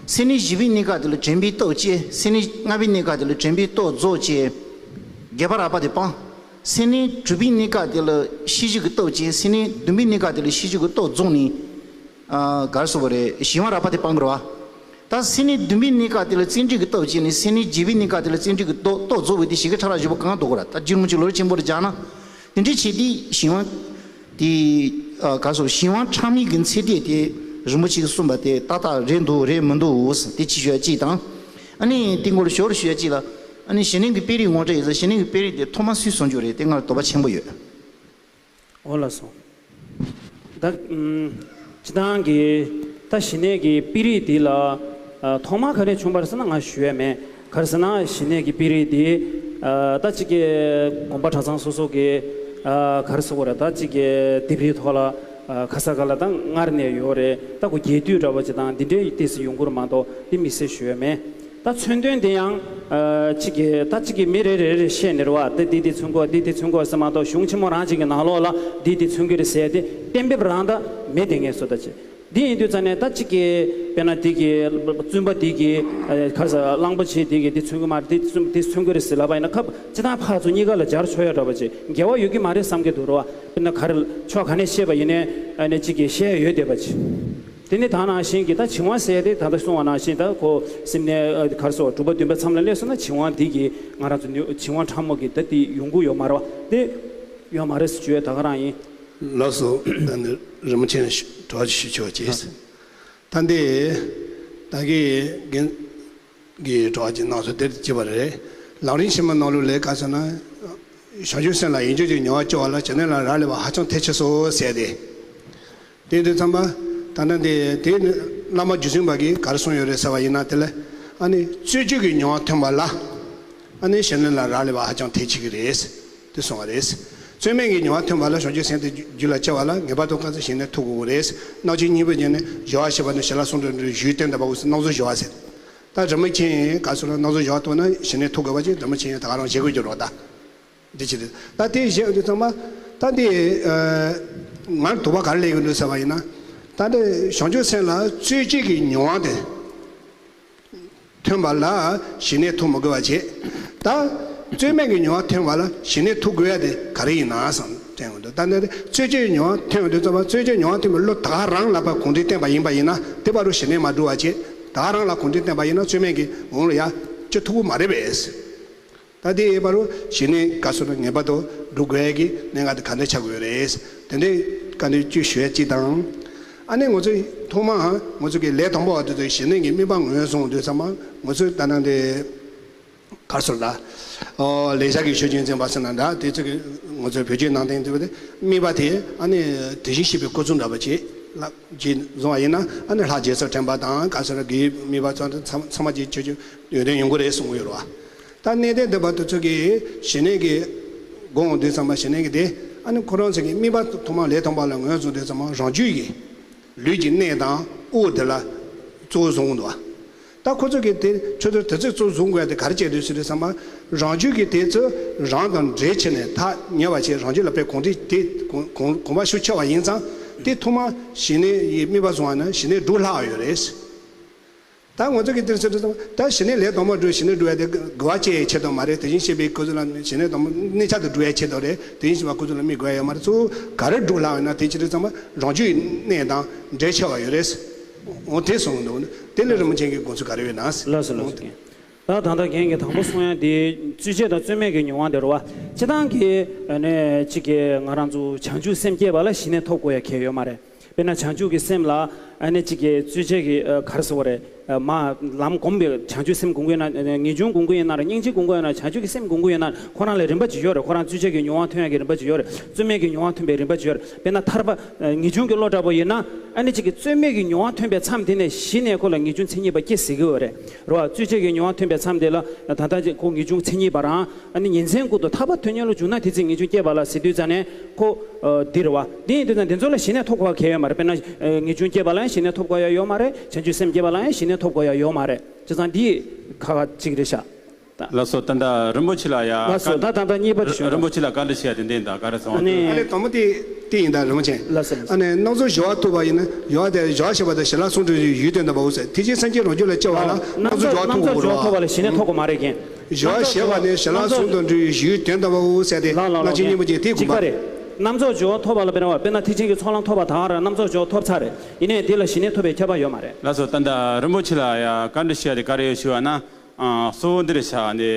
སེམས་ནི་བཞི་པའི་གནས་སྐབས་དེ་ལ་དྲན་པའི་སྟོབས་ཆེ། སེམས་ནི་ལྔ་པའི་གནས་སྐབས་དེ་ལ་དྲན་པའི་སྟོབས་རྫོགས་ཆེ། རྒོད་པ་རགས་པ་དེ་སྤངས། སེམས་ནི་གྲུབ་པའི་གནས་སྐབས་དེ་ལ་ཤེས་བཞིན་གྱི་སྟོབས་ཆེ། སེམས་ནི་བདུན་པའི་གནས་སྐབས་དེ་ལ་ཤེས་བཞིན་གྱི་སྟོབས་རྫོགས་ནས། ཨ། ག་རེ་ཟེར་དགོས་རེད། གཞན་དབང་རགས་པ་དེ་སྤང་དགོས་རེད་བ། ད་སེམས་ནི་བདུན་པའི་གནས་སྐབས་དེ་ལ་བརྩོན་འགྲུས་ཀྱི་སྟོབས་ཆེ་ནས་སེམས་ནི་བརྒྱད་པའི་གནས་སྐབས་དེ་ལ་བརྩོན་འགྲུས་ཀྱི་སྟོབས་སྟོབས་རྫོགས་པའི་དེ་ཞི་རྒོད་ཕྲ་རགས་བཞི་པོ་གང་ལྡོག་གོ་ར། ད་རྒྱུད་རིན་པོ་ཆེ་བློ་རིག་ཆེན་པོ་ལ་སྦྱར་ན། དེ་འདྲའི་ཆེ་དེ་གཞན་དབང་། དེ། ཨ། ག་རེ་ཟེར། གཞན་དབང་ཕྲ་མོའི་གི་ཚད་དེ་དེ་རིན་པོ་ཆེ་གིས་གསུངས་པ་དེ་ཏག་ཏག་རེད་འདུག་རེད་མི་འདུག་ཟེར་དེ་གཅིག་ཞུ་ཡ་གཅིག་དང་། ཨ་ནི་དེ་སྐོར་ཞོར་ཞུ་ཡ་གཅིག་ལ། ཨ་ནི་ཞི་གནས་ཀྱི་དཔེ་རིས་ངོ་སྤྲོད་ཡིན་ཙང་ཞི་གནས་ཀྱི་དཔེ་རིས་དེ་ཐོག་མ་སུས་གསུང་རྒྱུ་རེད། དེ་ང་ལ་དོགས་པ་ཆེན་པོ་ཡོད། འོ་ལགས་སོ། ད་ཨུམ། སྤྱིར་བཏང་གི་ད་ཞི་གནས་ཀྱི་དཔེ་རིས་འདི་ལ། ཨ། ཐོག་མར་ག་རེ་བྱུང་བ་རེད་ཟེར་ན་ང་ཞུ་ཡ་མེད། ག་རེ་ཟེར་ན་ཞི་གནས་ཀྱི་དཔེ་རིས་འདི། ཨ། ད་ཅིག་གི་དགོན་པ་གྲྭ་ཚང་སོ་སོ་གི། ཨ། ག་རེ་ཟེར་དགོས་རེད། ད་ཅིག་གི་ལྡེབས་རིས་ཐོག་ལ། ཨ། ཁ་ས་ག་ལ་དང་སྔར་ནས་ཡོད་རེད། ད་ཁོ་རྒྱས་བསྡུས་འདྲ་བོ་ཅིག་དང་འདི་འདྲའི་ཏོག་ཙམ་ཡོང་གི་རེད་མ་གཏོགས་འདི་དམིགས་བསལ་ཞུ་ཡ་མེད། ད་མཚོན་དོན་དེ་ཡང་། ཨ། གཅིག་གིས་ད་གཅིག་གིས་མི་རེ་རེ་རེ་བཤད་ནི་རེད་བ། ད་འདི་འདི་མཚོན་གོ་འདི་འདི་མཚོན་གོ་ཟེར་མ་གཏོགས་གཞུང་ཆེན་མོ་རང་གཅིག་གི་ནང་ལོགས་ལ་འདི་འདི་མཚོན་གི་རེད་ཟེར་ཏེ་གཏན་འབེབས་རང་ད་མེད། དེ་ངས་བཟོ་ད་ཅི། འདི་ཡིན་དུས་ཙང་ནས་ད་གཅིག་གིས་དཔེར་ན་འདི་གི་བཙུན་པ་འདི་གི་ཨ། ག་རེ་ཟེར། གླང་པོ་ཆེ་འདི་གི་འདི་མཚོན་གི་མ་རེད། འདི་མཚོན་འདི་མཚོན་གི་རེད་ཟེར་ལབ་པ་ཡིན་ན་ཁ་སྤྱིར་བཏང་ཕར་ཚུར་གཉིས་ཀ་ལ་སྦྱར་ཆོག་ཡ་འདྲ་བ་ཅིག་འགལ་བ་ཡོད་ཀྱི་མ་རེད་བསམ་གྱི་འདུག་རེད་བ། དཔེར་ན་ག་རེ་ཕྱོགས་ག་ནས་བཤད་པ་ཡིན་ནའི་ཨ་ནི་གཅིག་གིས་བཤད་ཡ་ཡོད་བསྡད་པ་ཅིག་དེ་ནི་ད་ནང་བཞིན་གྱི་ད་བྱིང་བ་ཟེར་ཡ་དེ་ད་ལྟ་གསུངས་པ་ནང་བཞིན་ད་ཁོ་སེམས་ནས་ཨ། ག་རེ་ཟེར། དྲུག་པ་བདུན་པ་མཚམས་ལ་སླེབས་སོང་ན་བྱིང་བ་འདི་གི་ང་རང་ཚོ་ནི་བྱིང་བ་ཕྲ་མོ་གི་ད་དེ་ཡོང་གི་ཡོད་མ་རེད་བ། དེ་ཡོད་མ་རེད་ཟེར་བརྗོད་ཡ་ད་ག་རང་ཡིན། ལགས་སོ། ད་ནི་རིན་པོ་ཆེ་གྲོགས་ཞུ་ཆོག་ཅེས། ད་འདི་ད་གི་རྒན་གྱི་གྲོགས་ཀྱི་གནང་སོ་དེར་བྱེད་པ་རེད། ལམ་རིམ་ཆེན་མོ་ནང་ལོགས་ལས་ག་ཟེར་ན། བྱང་ཆུབ་སེམས་ལ་ཡིད་འཇུག་གི་མྱོང་བ་སྐྱེ་བ་ལ་ཞི་གནས་ལ་རག་ལས་པ་ཧ་ཅང་ཐལ་ཆེ་སོ་ཟེར་ཏེ། དེ་དུས་ཙམ་པ་ད་ལྟ་འདི་དེ་ནི་བླ་མ་རྒྱུད་འཛིན་པ་གིས་ག་རེ་གསུངས་ཡོད་རེད་ཟེར་བ་ཡིན་ན། དེ་ལ་ཨ་ནི་རྩོད་གཅོད་ཀྱི་མྱོང་བ་ཐོན་པ་ལ་ཨ་ནི་ཞི་གནས་ལ་རག་ལས་པ་ཧ་ཅང་ཐལ་ཆེ་གི་རེད། དེ་གསུངས་པ་རེད། རྩོད་མེད་ཀྱི་མྱོང་བ་ཐོན་པ་ལ་བྱང་ཆུབ་སེམས་དེ་རྒྱུད་ལ་སྐྱེ་བ་ལ་ངེས་པར་དུ་གང་ཚེ་ཞི་གནས་ཐོབ་དགོས་རེད། རྣམ་མཁྱེན་གཉིས་པོ་ཉིད་ནི་སྦྱོར་བ་ཞེས་པ་ནི་ཞི་ལ་གསུང་སྒྲོས་འདྲི་ཡུལ་སྟོན་དང་པ་འོ་ཟེར་སྣང་ཚུལ་སྦྱོར་བ་ཟེར། ད་རིན་པོ་ཆེ་ག་ཚོད་ལ་སྣང་ཚུལ་སྦྱོར་བ་ཐོབ་ན་ཞི་གནས་ཐོབ་དགོས་པ་ཅིག་རིན་པོ་ཆེ་ད་ག་རང་བཞེད་དགོས་ཀྱི་རེད་ད། འདི་ཕྱིར་ད་དེ་བཞིན་དུ་ཚང་མ་ད་འདི་ཨ། ང་དོགས་པ་ག་རེ་སླེབས་ཀྱི་འདུག་ཟེར་བ་ཡིན་ན། ད་འདི་བྱང་ཆུབ་སེམས་ལ་རྩོད་གཅོད་ཀྱི་མྱོང་བ་དེ་ཐོན་པ་ལ་ཞི་གནས་ཐོབ་མི་དགོས་པ་བྱེད། ད་རྩོད་མེད་ཀྱི་མྱོང་བ་ཐོན་པ་ལ་ཞི་གནས་ཐོབ་དགོས་ཡ་དེ་ག་རེ་ཡིན་ན་བསམ་དྲན་གྱི་འདུག་ད་འདི་རྩོད་གཅོད་ཀྱི་མྱོང་བ་ཐོན་པ་དུས་ཙམ་པ་རྩོད་གཅོད་མྱོང་བ་ཐོན་པའི་བློ་ད་ག་རང་ལ་ཕར་གོང་འདྲིས་བསྟན་པ་ཡིན་པ་ཡིན་ན་དེ་བར་དུ་ཞི་གནས་མ་འགྲུབ་པ་བྱེད། ད་ག་རང་ལ་གོང་འདྲིས་བསྟན་པ་ཡིན་ན་རྩོད་མེད་ཀྱི་ངོ་ལ་ཡ་སྐྱེ་ཐུབ་ཀྱི་མ་རེད་པས། ད་དེ་ཡོད་པ་རུ་ཞི་གནས་ག་ཚོད་ངེས་པར་དུ་སྒྲུབ་དགོས་ཀྱི་གནད་འགག་དེ་ག་འདྲ་ཆགས་ཀྱི་ཡོད་རེད། དེ་འདྲའི་བཀའ་འདྲི་བཅུ་ཞུ་ཡ་གཅིག་དང་། ཨ་ནི་ང་ཚོས་ཐོག་མ་ང་ཚོ་གི་ལས་དང་པོ་བ་དེ་ཚོ་ཞི་གནས་ཀྱི་དམིགས་པ་ངོས་བཟུང་དུས་ཙམ་པ་ང་ཚོས་ད་ནང་དེ་ག་ཚོད་ལ་ཨོ་ལེགས་སྦྱར་གྱི་ཆོས་ཀྱི་འཛིན་པ་ཟེར་ན་འདྲ། དེ་ཚོ་གི་ང་ཚོས་བེད་སྤྱོད་གནང་སྟངས་དེ་དམིགས་པ་དེ་ཨ་ནི་དེ་བཞིན་གཤེགས་པའི་སྐུ་གསུང་འདྲ་པོ་ཅིག་ལ་ཅིག་བཟུང་བ་ཡིན་ན། ཨ་ནི་ལྷ་རྗེ་བཙུན་དྲན་པ་དང་ག་ཚོད་ལ་དགེ་བའི་དམིགས་པ་ཚང་ཚང་མ་ཅིག་ཆོས་ཀྱི་ཡོན་ཏན་ཡོང་གི་རེད་གསུང་གི་ཡོད་རེད་བ། ད་གནས་བརྟན་སྡོམ་པ་དེ་ཚོ་གི་ཞི་གནས་ཀྱི་དགོངས་དུས་ཙམ་པ་ཞི་གནས་ཀྱི་དེ་ཨ་ནི་ཁོ་རང་ཚོ་གི་དམིགས་པ་ཐོག་མ་ལས་དང་པ་ལ་ངོས་བཟུང་དུས་ཙམ་པ་རང་རྒྱུད་ཀྱི་ལུས་ཀྱི་གནད་དང་དབུགས་དེ་ལ་གཙོ་བོ་བཟུང་གི་འདུག་བ། ད་ཁོ་ཚོ་གི་དེ་ཁྱོད་ཚོ་དེ་ཚོས་གཙོ་བོ་བཟུང་དགོས་ཡ་དེ་ག་རེ་བྱས་འདུག་ཟེར་དུས་ཙམ་པ་རང་རྒྱུད་ཀྱི་དེ་ཚོ་རང་དང་འབྲེལ་བྱས་ནས་ཐག་ཉེ་བ་བྱས་རང་རྒྱུད་ལ་དཔེ་གོང་འདྲིས་དེ་གོང་གོང་གོང་འཕེལ་ཤུགས་ཆེ་བ་ཡིན་ཙང་དེ་ཐོག་མ་ཞི་གནས་ཡི་དམིགས་པ་བཟུང་བ་ན་ཞི་གནས་འགྲུབ་སླ་བ་ཡོད་རེད། ད་ང་ཚོ་གི་དེར་ཟེར་དུས་ཙམ་ད་ཞི་གནས་ལས་དང་པོ་འགྲུབ། ཞི་གནས་འགྲུབ་ཡ་དེ་དགེ་བ་སྐྱེ་ཡའི་ཆེད་དུ་མ་རེད། དེ་བཞིན་གཤེགས་པའི་སྐུ་གཟུགས་ལ་ཞི་གནས་དང་པོ་གནས་ཆ་དུ་འགྲུབ་ཡའི་ཆེད་དུ་རེད། དེ་བཞིན་གཤེགས་པ་སྐུ་གཟུགས་ལ་དམིགས་དགོས་ཡ་ཡོད་མ་རེད། གཙོ་བོ་ག་རེ་འགྲུབ་སླ་བ་ཡིན་ན་དེ་ཕྱིར་དུས་ཙམ་རང་རྒྱུད་གནས་དང་འབྲེལ་ཆེ་བ་ཡོད་རེད། འོ་དེ་གསུངས་འདུག་དེ་ལས་རིན་པོ་ཆེ་གི་དགོངས་ཚུལ་ག་རེ་ཡོད་ན། ལགས་སོ་ལགས་སོ། ད་ད་ལྟ་རྒན་གྱིས་དང་པོ་གསུང་ཡ་དེ་རྩོད་གཅོད་དང་རྩོད་མེད་ཀྱི་མྱོང་བ་དེ་རེད་བ། སྤྱིར་བཏང་གི་ཨ་ནི་གཅིག་གི་ང་རང་ཚོ་བྱང་ཆུབ་སེམས་བསྐྱེད་པ་ལ་ཞི་གནས་ཐོབ་དགོས་ཡ་གལ་ཡོད་མ་རེད། དཔེར་ན་བྱང་ཆུབ་ཀྱི་སེམས་ལ་ཨ་ནི་གཅིག་གི་རྩོད་གཅོད་ཀྱི་ཨ་ག་རེ་ཟེར་བ་རེད། ཨ་མ་ལམ་སྒོམ་པའི་བྱང་ཆུབ་སེམས་སྒོམ་གྱི་ཡོད་ན། ངེས་འབྱུང་སྒོམ་གྱི་ཡོད་ན་ར། སྙིང་རྗེ་སྒོམ་གྱི་ཡོད་ན། བྱང་ཆུབ་ཀྱི་སེམས་སྒོམ་གྱི་ཡོད་ན་ཁོ་རང་ལ་རིམ་པ་ཅིག་ཡོད་རེད། ཁོ་རང་རྩོད་གཅོད་ཀྱི་མྱོང་བ་ཐོན་ཡ་གི་རིམ་པ་ཅིག་ཡོད་རེད། རྩོད་མེད་ཀྱི་མྱོང་བ་ཐོན་པའི་རིམ་པ་ཅིག་ཡོད་རེད། དཔེར་ན་ཐར་པ་ཨ་ངེས་འབྱུང་གི་བློ་འདྲ་པོ་ཡིན་ན་ཨ་ནི་གཅིག་གི་རྩོད་མེད་ཀྱི་མྱོང་བ་ཐོན་པའི་མཚམས་དེ་ནས་གཞི་ནས་ཁོ་ལ་ངེས་འབྱུང་མཚན་ཉིད་པ་སྐྱེ་སྲིད་ཀྱི་ཡོད་རེད། རེད་བ། རྩོད་གཅོད་ཀྱི་མྱོང་བ་ཐོན་པའི་མཚམས་དེ་ལ་ད་ལྟ་ཅིག་ཁོ་ངེས་འབྱུང་མཚན་ཉིད་པ་རང་ཨ་ནི་ཉིན་མཚན་ཀུན་ཏུ་ཐར་པ་དོན་གཉེར་ལ་འཇུག་ན་དེ་ཚེ་ངེས་འབྱུང་སྐྱེས་པ་ལ་ཟེར་དུས་ཙ་ནས་ཁོ་ཨ་འདི་རེད་བ། འདི་ཡིན་དུས་ཙང་འདི་ཚོ་ལ་ཞི་གནས་ཐོབ་དགོས་པ་གལ་ཡོད་མ་རེད། དཔེར་ན་ཨ་ངེས་འབྱུང་སྐྱེས་པ་ལ་ཡང་ཞི་གནས་ཐོབ་དགོས་ཡ་ཡོད་མ་རེད། བྱང་ཆུབ་སེམས་བསྐྱེད་པ་ལ་ཡང་ཞི་གནས་ཐོབ་དགོས་ཡ་ཡོད་མ་རེད། བྱས་ཙང་འདི་ཁག་ཁག་ཅིག་རེད་ཤག་ད་ལགས་སོ། ད་ལྟ་རིན་པོ་ཆེ་ལ་ཡ། ལགས་སོ། ད་ད་ལྟ་གཉིས་པ་དེ་ཞུ། རིན་པོ་ཆེ་ལ་བཀའ་འདྲི་བྱེད་ཡ་དེ་འདི་ཡིན་ད། ག་རེ་སོང་། ཨ་ནི། ཨ་ནི་དང་པོ་དེ་དེ་ཡིན་ད་རིན་པོ་ཆེ། ལགས་སོ་ལགས་སོ། ཨ་ནི་སྣང་ཚུལ་སྦྱོར་བ་ཐོབ་པ་ཡིན་ན་སྦྱོར་བ་དེ་སྦྱོར་བ་ཞེས་པ་དེ་ཞི་ལྷག་གསུང་སྒྲོས་ཀྱི་ཡུལ་དོན་དམ་པའོ་ཟེར། དེ་བཞིན་སེམས་ཅན་རང་རྒྱུད་ལ་སྐྱེ་བ་ལ་སྣང་ཚུལ་སྦྱོར་བ་ཐོབ་དགོས་རེད་བ། སྣང་ཚུལ་སྦྱོར་བ་ཐོབ་པ་ལ་ཞི་གནས་ཐོབ་དགོས་མ་རེད་རྒན། སྦྱོར་བ་ཞེས་པ་ནི་ཞི་ལྷག་གསུང་དོན་འགྲོ་བའི་ཡུལ་དོན་དམ་པའོ་ཟེར་ཏེ། ལགས་ལགས་ལགས། རྣམ་མཁྱེན་གཉིས་པོ་ཅིག་དེ་དགོངས་པ་རེད། སྣང་ཚུལ་སྦྱོར་བ་ཐོབ་པ་ལ་དཔེར་ན་བ་དཔེར་ན་ཐེག་ཆེན་གྱི་ཚོགས་ལམ་ཐོབ་པ་དང་ར་སྣང་ཚུལ་སྦྱོར་བ་ཐོབ་ཚར་རེད། ཡིན་ནའི་དེ་ལ་ཞི་གནས་ཐོབ་པའི་ཁྱབ་པ་ཡོད་མ་རེད། ལགས་སོ། ད་ལྟ་རིན་པོ་ཆེ་ལ་ཡ་བཀའ་འདྲི་ཞུ་ཡ་དེ་ག་རེ་ཡོད་ཞུ་བ་ན། ཨ་གཙོ་བོ་འདི་རེད་ཤག་ནི་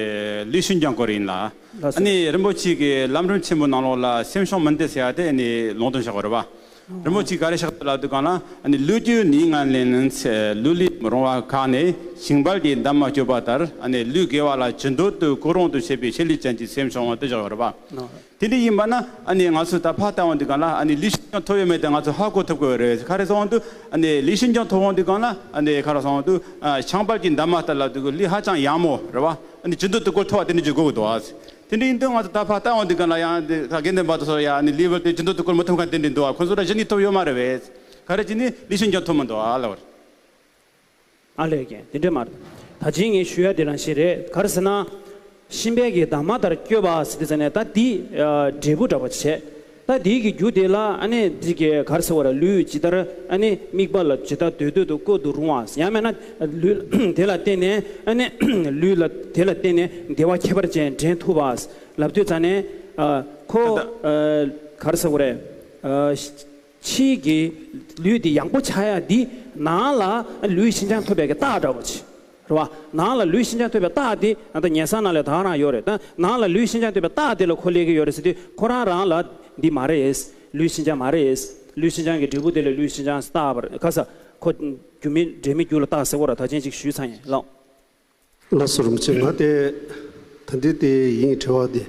ལུས་ཤིན་སྦྱངས་སྐོར་ཡིན་ལ། ལགས་སོ། ཨ་ནི་རིན་པོ་ཆེ་གི་ལམ་རིམ་ཆེན་མོ་ནང་ལོགས་ལ་སེམས་བྱུང་མུན་ལྡན་ཟེར་ཡ་དེ་ནི་ལུང་སྟོན་བྱ་དགོས་རེད་བ། རིན་པོ་ཆེ་ག་རེ་ཤག་ལབ་དུས་གང་ལ། ཨ་ནི་ལུས་ཀྱི་ནད་ངན་ལས་ནི་ཚེ་ལུས་ལས་མི་རུང་བ་ཁ་ནས་ཞིང་བལ་གྱི་འདབ་མ་སྐྱོ་བ་ལྟར། ཨ་ནི་ལུས་དགེ་བ་ལ་ཇི་འདོད་དུ་ཀུན་རུང་དུ་བྱེད་པའི་ཆེད་ལས་ཅན་གྱི་སེམས་བྱུང་བ་དེ་བཞག་ཡོད་རེད་བ། དེ་འདྲ་ཡིན་པ་ན་ཨ་ནི་ང་ཚོས་ད་ཕར་ལྟ་འོང་དུས་གང་ལ་ཨ་ནི་ལུས་ཤིན་སྦྱངས་ཐོབ་ཡོད་མེད་དེ་ང་ཚོས་ཧ་གོ་ཐུབ་ཀྱི་ཡོད་རེད། ག་རེ་སོང་དུས་ཨ་ནི་ལུས་ཤིན་སྦྱངས་ཐོབ་འོང་དུས་གང་ལ་ཨ་ནི་ག་རེ་སོང་དུས་ཨ་ཤིང་བལ་གྱི་འདབ་མ་ལྟར་ལབ་དུས་ལུས་ཧ་ཅང་ཡང་མོ་རེད་བ། ཨ་ནི་ཇི་འདོད་དུ་ཀུན་ཐོབ་པ་དེ་འདྲ་ཅིག་དགོས་ཀྱི་འདུག་ཨ། དེ་འདྲ་ཡིན་དུས་ང་ཚོ་ད་ཕར་ལྟ་འོང་དུས་ག་ལ་ཡང་འདི་ཁ་དགེ་འདུན་པ་དེ་ཚོ་ཡང་ནི་ལི་ཝར་དེ་ཇི་འདོད་དུ་བསྐུར་མི་ཐུབ་མཁན་དེ་འདྲ་འདུག་ཨ། ཁོ་ཚོ་ལ་གཞི་ནས་ཐོབ་ཡོད་མ་རེད་བས། ག་རེ་བྱས་ནས་ལི་ཤིན་ཅང་ཐོབ་མི་འདུག་ཨ་ལབ་པ་རེད། ཨ་ལས་ཀྱང་དེ་འདྲ་མ་རེད། ད་ཅི་ངས་ཞུ་ཡ་དེ་རང་བཞིན་རེད། ག་རེ་ཟེར་ན། ཤིང་བལ་གྱི་འདབ་མ་ལྟར་བཀོད་པ་ཟེར་དུས་ཙ་ནས་ད་འདི་འབྲས་བུ་འདྲ་པོ་བྱས། ད་འདི་གི་རྒྱུ་དེ་ལ་ཨ་ནི་འདི་གི་ག་རེ་ཟེར་བ་རེད། ལུས་ཇི་ལྟར་ཨ་ནི་དམིགས་པ་ལ་ཇི་ལྟར་འདོད་འདོད་དུ་བཀོད་དུ་རུང་བ། ཡང་མིན་ན་ལུས་དེ་ལ་བརྟེན་ནས་ཨ་ནི་ལུས་ལ་དེ་ལ་བརྟེན་ནས་བདེ་བ་ཁྱད་པར་ཅན་འདྲེན་ཐུབ་པ་ལབ་དུས་ཙ་ནས་ཁོ་ག་རེ་ཟེར་བ་རེད། ཕྱིའི་གི་ལུས་འདི་ཡངས་པོ་ཆགས་ཡ་འདི་ནང་ལ་ལུས་ཤིན་ཅང་ཐོབ་པའི་གི་རྟགས་འདྲ་བོ་ཅིག་རེད་བ། ནང་ལ་ལུས་ཤིན་ཅང་ཐོབ་པའི་རྟགས་འདི་ད་ལྟ་ཉལ་ས་ནང་ལ་ད་ག་རང་ཡོད་རེད། ད་ནང་ལ་ལུས་ཤིན་ཅང་ཐོབ་པའི་རྟགས་འདི་ལ་ཁོ་སླེབས་ཀྱི་ཡོད་རེད་ཟེར་དུས་ཁོ་རང་རང་ལ་འདི་མ་རེད། ལུས་ཤིན་ཅང་མ་རེད། ལུས་ཤིན་ཅང་གི་འབྲས་བུ་དེ་ལ་ལུས་ཤིན་ཅང་རྟགས་པ་རེད། ཁ་ས་ཁོ་རྒྱུ་མེད་འབྲས་མེད་རྒྱུ་ལ་རྟགས་ཟེར་བ་ར། ད་ཅན་ཅིག་ཞུས་ཚར་ཡིན་ལགས། ལགས་སོ། རིན་པོ་ཆེ། ང་དེ་ད་འདི་དེ་ཡིན། དྲི་བ་འདི།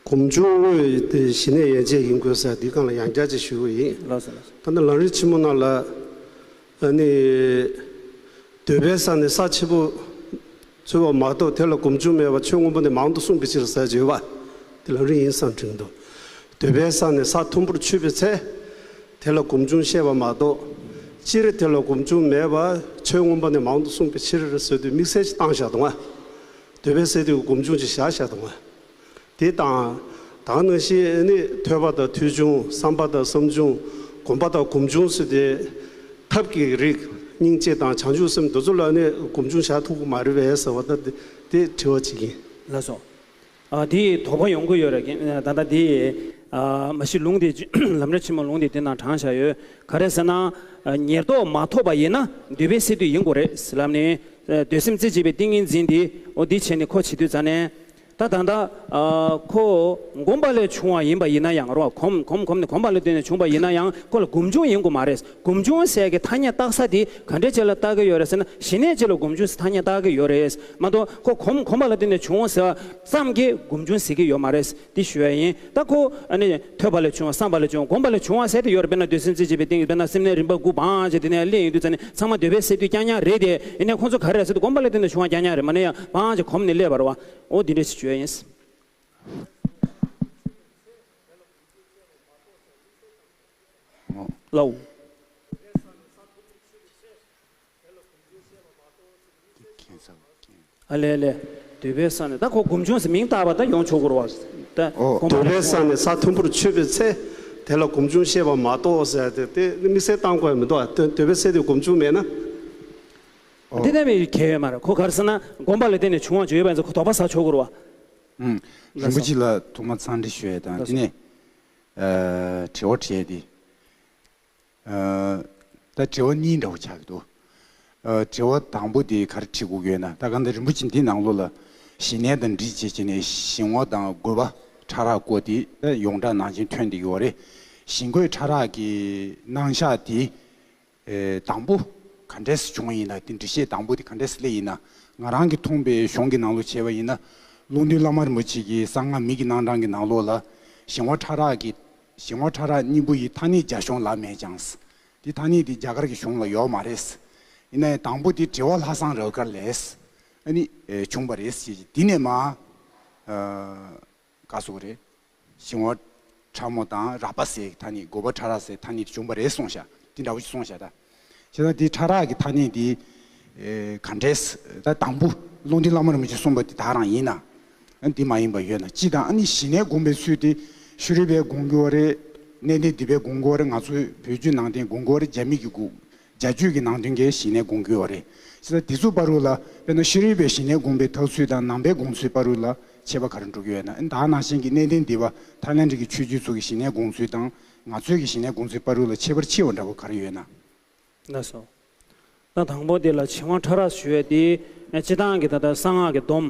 སྒོམ་བྱུང་དངོས་དེ་ཞི་གནས་ཡན་ཆད་ཡིན་དགོས་ཟེར་འདི་སྒང་ལ་ཡང་བསྐྱར་ཅིག་ཞུ་གི་ཡིན། ལགས་སོ་ལགས་སོ། ད་ནི་ལམ་རིམ་ཆེན་མོ་ནང་ལ་ཨ་ནི་འདོད་པའི་ས་ནི་ས་ཆེན་པོ་འཚོལ་བ་མ་གཏོགས་དེ་ལ་སྒོམ་བྱུང་མེད་པར་ཆོས་མངོན་པ་ནི་མང་དུ་གསུངས་པའི་ཕྱིར་ཟེར་བརྗོད་པ་དེ་ལམ་རིམ་ཡིན་བསམ་དྲན་གྱི་འདུག་འདོད་པའི་ས་ནི་ས་མཐོན་པོར་ཆུད་པའི་ཚེ། དེ་ལ་སྒོམ་བྱུང་བཤད་པ་མ་གཏོགས། སྤྱིར་དེ་ལ་སྒོམ་བྱུང་མེད་པ་ཆོས་མངོན་པ་ནི་མང་དུ་གསུངས་པའི་ཕྱིར་ཟེར་དུས་དམིགས་བསལ་ཅིག་བཏང་བཞག་འདུག་ང་། འདོད་པའི་སའི་དུས་སྒོམ་བྱུང་ཅིག་བཞག་བཞག་འདུག་ང་། དེ་དང་། ད་ག་ནང་བཞིན་ནི་ཐོས་པ་དང་ཐོས་བྱུང་། བསམ་པ་དང་བསམ་བྱུང་། སྒོམ་པ་དང་སྒོམ་བྱུང་ཟེར་ཏེ། ཐབས་ཀྱི་རིགས། སྙིང་རྗེ་དང་བྱང་ཆུབ་སེམས་འདི་ཚོ་ལ་ནི་སྒོམ་བྱུང་བཞག་ཐུབ་ཀྱི་མ་རེད་པས་ཟེར་བ་ད་དེ་དྲི་བ་ཅིག་ཡིན། ལགས་སོ། ཨ། དེ་དོགས་པ་ཡོང་གི་ཡོད་རེད། ད་ལྟ་དེ་ཨ་མ་གཞི་ལུང་དེ་ལམ་རིམ་ཆེན་མོ་ལུང་དེ་དེ་ནང་དྲངས་བཞག་ཡོད། ག་རེ་ཟེར་ན། ཉེར་བསྡོགས་མ་ཐོབ་པ་ཡིན་ན་འདོད་པའི་སའི་དུས་ཡིན་དགོས་རེད་ཟེར་ལབ་ནས། འདོད་སེམས་རྩེ་གཅིག་པའི་ཏིང་ངེ་འཛིན་དེ་འོ་འདི་བྱས་ནས་ཁོ་བྱེད་དུས་ཙ་ནས། ད་ད་ལྟ་ཁོ་སྒོམ་པ་ལས་བྱུང་བ་ཡིན་པ་ཡིན་ན་ཡང་རོ། གོམས་གོམས་གོམས་ནས་གོམས་པ་ལ་བརྟེན་ནས་བྱུང་བ་ཡིན་ན་ཡང་ཁོ་ལ་སྒོམ་བྱུང་ཡིན་དགོས་མ་རེད། སྒོམ་བྱུང་ཟེར་གྱི་ཐ་སྙད་བཏགས་ས་དེ་ག་འདྲའི་ཆེད་ལ་བཏགས་ཀྱི་ཡོད་རེད་ཟེར་ན། ཞི་གནས་ཆེད་ལ་སྒོམ་བྱུང་ཟེར་ཐ་སྙད་བཏགས་ཀྱི་ཡོད་རེད་མ་གཏོགས། ཁོ་གོམས་གོམས་པ་ལ་བརྟེན་ནས་བྱུང་ཟེར་བ་ཙམ་གྱིས་སྒོམ་བྱུང་ཟེར་གྱི་ཡོད་མ་རེད། འདི་ཞུ་ཡ་ཡིན། ད་ཁོ་ཨ་ནི་ཐོས་པ་ལས་བྱུང་བ། བསམ་པ་ལས་བྱུང་བ། སྒོམ་པ་ལས་བྱུང་བ་ཟེར་དེ་ཡོད་རེད། དཔེར་ན་འདོད་སེམས་རྩེ་གཅིག་པའི་སྟེང་དུ་དཔེར་ན་སེམས་ནི་རིམ་པ་དགུ་བང་བྱས་དེ་ནས་སླེབས་ཡོང་དུས་ཙ་ནས་ཚང་མ་འདོད་པའི་སའི་དུས་རྐྱང་རྐྱང་རེད་དེ། ཡིན་ནའི་ཁོང་ཚོ་ག་རེ་རེད་ཟེར་དུས་སྒོམ་པ་ལ་བརྟེན་ནས་བྱུང་བ་རྐྱང་རྐྱང་རེད། མ་ནས་ཡང་བང་བྱས་གོམས་ནས་སླེབས་པ་རེད་བ། འོ་འདི་འདྲ་ཞིག་ཞུ་ཡ་ཡིན། ལའོ། ཨ་ལས་ལས། འདོད་པའི་ས་ནས་ད་ཁོ་སྒོམ་བྱུང་ཟེར་མིང་བཏགས་པ་ད་ཡོང་ཆོག་གི་རེད་བ། ད་ཨོ། སྒོམ་པ་འདོད་པའི་ས་ནས་ས་མཐོན་པོར་ཆུད་པའི་ཚེ། དེ་ལ་སྒོམ་བྱུང་བཤད་པ་མ་གཏོགས་ཟེར་ཏེ་དེ་དམིགས་བསལ་བཏང་དགོས་མི་འདུག་འདོད་འདོད་པའི་སའི་དུས་སྒོམ་བྱུང་མེད་ན། ཨོ། དེ་ལྟ་བུའི་གལ་ཡོད་མ་རེད། ཁོ་ག་རེ་ཟེར་ན་སྒོམ་པ་ལ་བརྟེན་ནས་བྱུང་བ་བརྗོད་པ་ཡིན་ཙང་ཁོ་དོགས་པ་ཟ་ཆོག་གི་རེད་བ། ཨུམ། རིན་པོ་ཆེ་ལ་ཐོག་མར་འཚམས་འདྲི་ཞུ་ཡས་དང་དེ་ནས་ཨ་དྲི་བ་དྲིས་ཏེ། ཨ་ད་དྲི་བ་གཉིས་འདྲ་བོ་ཆགས་ཀྱི་འདུག་ཨ་དྲི་བ་དང་པོ་དེ་ག་རེ་དྲི་དགོས་ཀྱི་ཡོད་ན། ད་ག་འདི་རིན་པོ་ཆེ་འདི་ནང་ལོགས་ལ་ཞི་གནས་དང་འདྲིས་བྱེད་བྱས་ནས་ཞིང་བ་དང་རྒོད་པ་ཕྲ་རགས་བཀོད་དེ་ད་ཡོངས་གྲགས་ནང་བཞིན་ཐོན་བསྡད་ཀྱི་ཡོད་རེད། ཞིང་རྒོད་ཕྲ་རགས་ཀྱི་རྣམ་གཞག་དེ། ཨེ་དང་པོ་ག་འདྲས་སེ་བྱུང་བ་ཡིན་ན། དེ་འགྲེལ་བཤད་དང་པོ་དེ་ག་འདྲས་སེ་སླེབས་ཡིན་ན། ང་རང་གིས་མཐོང་པའི་གཞུང་གི་ནང་ལོགས་བྱས་པ་ཡིན་ན། ཀླུང་སྡིངས་བླ་མ་རིན་པོ་ཆེ་གིས་གསང་སྔགས་མི་ཡི་རྣམ་གྲངས་ཀྱི་ནང་ལོགས་ལ། ཞིང་བ་ཕྲ་རགས་ཀྱི་ཞིང་བ་ཕྲ་རགས་གཉིས་པོ་ཡི་ཐ་སྙད་རྒྱ་གཞུང་ལ་མེད་ཀྱང་། དེ་ཐ་སྙད་དེ་རྒྱ་གར་གྱི་གཞུང་ལ་ཡོད་མ་རེད། ཡིན་ན་ཡང་དང་པོ་དེ་དྲི་བ་ལྷ་བཟང་རབ་དཀར་ལས་ཨ་ནི་ཨེ་བྱུང་བ་རེད་ཟེར། དེ་ནས་མ་ཨ། ག་སོགས་རེད། ཞིང་བ་ཕྲ་མོ་དང་རགས་པ་ཟེར་ཐ་སྙད། རྒོད་པ་ཕྲ་རགས་ཟེར་ཐ་སྙད་དེ་བྱུང་བ་རེད་གསུངས་ཤག་དེ་འདྲ་བོ་ཞིག་གསུངས་ཤག་ད་བྱས་ཙང་དེ་ཕྲ་རགས་ཀྱི་ཐ་སྙད་དེ་ཨེ་ག་འདྲས་ད་དང་པོ་ཀླུང་སྡིངས་བླ་མ་རིན་པོ་ཆེས་གསུངས་པ་དེ་དག་རང་ཡིན་ན། ཨ་འདི་མ་ཡིན་པ་ཡོད་ན་ཅི་དང་། ཨ་ནི་ཞི་གནས་སྒོམ་པའི་ཚུལ་དེ་ཤྲཱི་པས་དགོངས་ཀྱི་ཡོད་རེད། གནས་བརྟན་སྡིག་པས་དགོངས་ཀྱི་ཡོད་རེད། ང་ཚོའི་བོད་བརྒྱུད་ནང་བསྟན་དགོངས་ཀྱི་ཡོད་རེད། རྒྱ་མི་གིས་དགོངས། རྒྱ་ཆོས་ཀྱི་ནང་དོན་གྱི་ཞི་གནས་དགོངས་ཀྱི་ཡོད་རེད། བྱས་ཙང་དེ་ཚོའི་བར་དུ་ལ་དཔེར་ན་ཤྲཱི་པའི་ཞི་གནས་དགོངས་པའི་ཐབས་ཚུལ་དང་ནང་པའི་དགོངས་ཚུལ་བར་དུ་ལ་ཁྱད་པར་ག་རེ་འགྲོ་གི་ཡོད་ན། ད་ནང་བཞིན་གྱི་གནས་བརྟན་སྡིག་པ་ཐའི་ལེན་ཌི་གི་ཆོས་བརྒྱུད་ཚོ་གི་ཞི་གནས་དགོངས་ཚུལ་དང་ང་ཚོའི་གི་ཞི་གནས་དགོངས་ཚུལ་བར་དུ་ལ་ཁྱད་པར་ཆེ་བ་འདྲ་བོ་ག་རེ་ཡོད་ན། ལགས་སོ། ད་དང་པོ་དེ་ལ་ཞིང་བ་ཕྲ་རགས་ཞུ་ཡས་དེ་སྤྱིར་བཏང་གི་ད་ལྟ་གསང་སྔགས་ཀྱི་སྡོམ།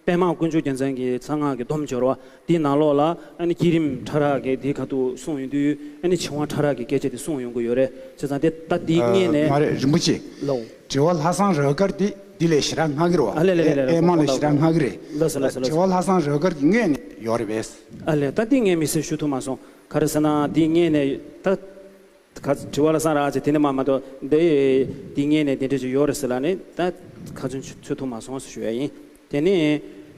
པདྨ་དཀོན་མཆོག་རྒྱལ་མཚན་གྱི་གསང་སྔགས་ཀྱི་སྡོམ་སྦྱོར་བ་དེའི་ནང་ལོགས་ལ་ཨ་ནི་བསྐྱེད་རིམ་ཕྲ་རགས་ཀྱི་དེའི་ཁ་ཐུག་གསུངས་ཡོང་དུས་ཨ་ནི་ཞིང་བ་ཕྲ་རགས་ཀྱི་སྐད་ཆ་དེ་གསུངས་ཡོང་གི་ཡོད་རེད། བྱས་ཙང་དེ་ད་དེའི་ཨ་སྔོན་ནས། མ་རེད་རིན་པོ་ཆེ། ལའོ། དྲི་བ་ལྷ་བཟང་རབ་དཀར་དེ་འདི་ལས་ཞེ་དྲག་སྔ་གི་རེད་བ། ཨ་ལས་ལས་ལས་ལས། ཨེ་མ་ལས་ཞེ་དྲག་སྔ་གི་རེད། ལགས་སོ་ལགས་སོ་ལགས་སོ། དྲི་བ་ལྷ་བཟང་རབ་དཀར་གྱི་སྔོན་ནས་ཡོད་རེད་པས། ཨ་ལས། ད་འདི་ངས་མི་སེར་ཞུ་ཐུབ་མ་སོང་། ག་རེ་ཟེར་ན་འདི་སྔོན་ནས་ད། ཁ་དྲི་བ་ལ་བསམ་རག་ཅིག་དེ་ནས་མ་མ་གཏོགས་འདི་འདི་ངས་ནས་དེ་འདྲ་ཅིག་ཡོད་རེད་ཟེར་ལ་ནི་ད་ཁ་ཚོན་ཆུད་ཐུབ་མ་སོང་ཟེར་ཞུ་ཡ་ཡིན། དེ་ནས་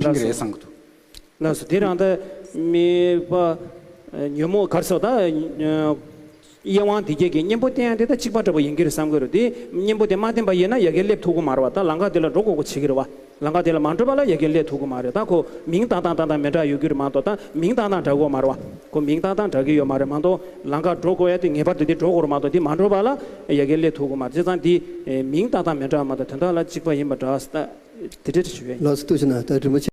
ཕན་གྱི་རེད་བསམ་གྱི་འདུག། ལགས་སོ། དེ་རང་ད་མི་པ་ཉོན་མོངས་ག་རེ་ཟེར་བ་ད། གཡེང་བ་འདི་གྱད་ཀྱི་གཉེན་པོ་བསྟེན་ཡ་དེ་ད་གཅིག་པ་འདྲ་པོ་ཡིན་གྱི་རེད་བསམ་གྱི་རེད། དེ་གཉེན་པོ་དེ་མ་བསྟེན་པ་ཡིན་ན་ཡ་གྱལ་སླེབས་ཐུབ་ཀྱི་མ་རེད་བ། ད་ལམ་ཁ་དེ་ལ་འགྲོ་དགོས་དགོས་བྱེད་ཀྱི་རེད་བ། ལམ་ཁ་དེ་ལ་མ་འགྲོ་བ་ལ་ཡ་གྱལ་སླེབས་ཐུབ་ཀྱི་མ་རེད། ད་ཁོ་མིང་བཏགས་སྟངས་བཏགས་སྟངས་མི་འདྲ་ཡོད་ཀྱི་རེད་མ་གཏོགས། ད་མིང་བཏགས་སྟངས་འདྲ་གི་ཡོད་མ་རེད་བ། ཁོ་མིང་བཏགས་སྟངས་འདྲ་གི་ཡོད་མ་རེད་མ་གཏོགས། ལམ་ཁ་འགྲོ་དགོས་ཡ་དེ་ངེས་པར་དུ་དེ་འགྲོ་དགོས་རེད་མ་གཏོགས། དེ་མ་འགྲོ་བ་ལ་ཡ་གྱལ་སླེབས་ཐུབ་ཀྱི་མ་རེད། བྱས་ཙང་དེ་མིང་བཏགས་སྟངས་མི་འདྲ་བ་མ་གཏོགས་དོན་དག་ལ་གཅིག་པ་ཡིན་པ་འདྲ་ད་དེ་འདྲ་ཞུ་ཡ་ཡིན། ལགས་སོ། ཐུགས་རྗེ་གནང་། ད་རིན་པོ་ཆེ།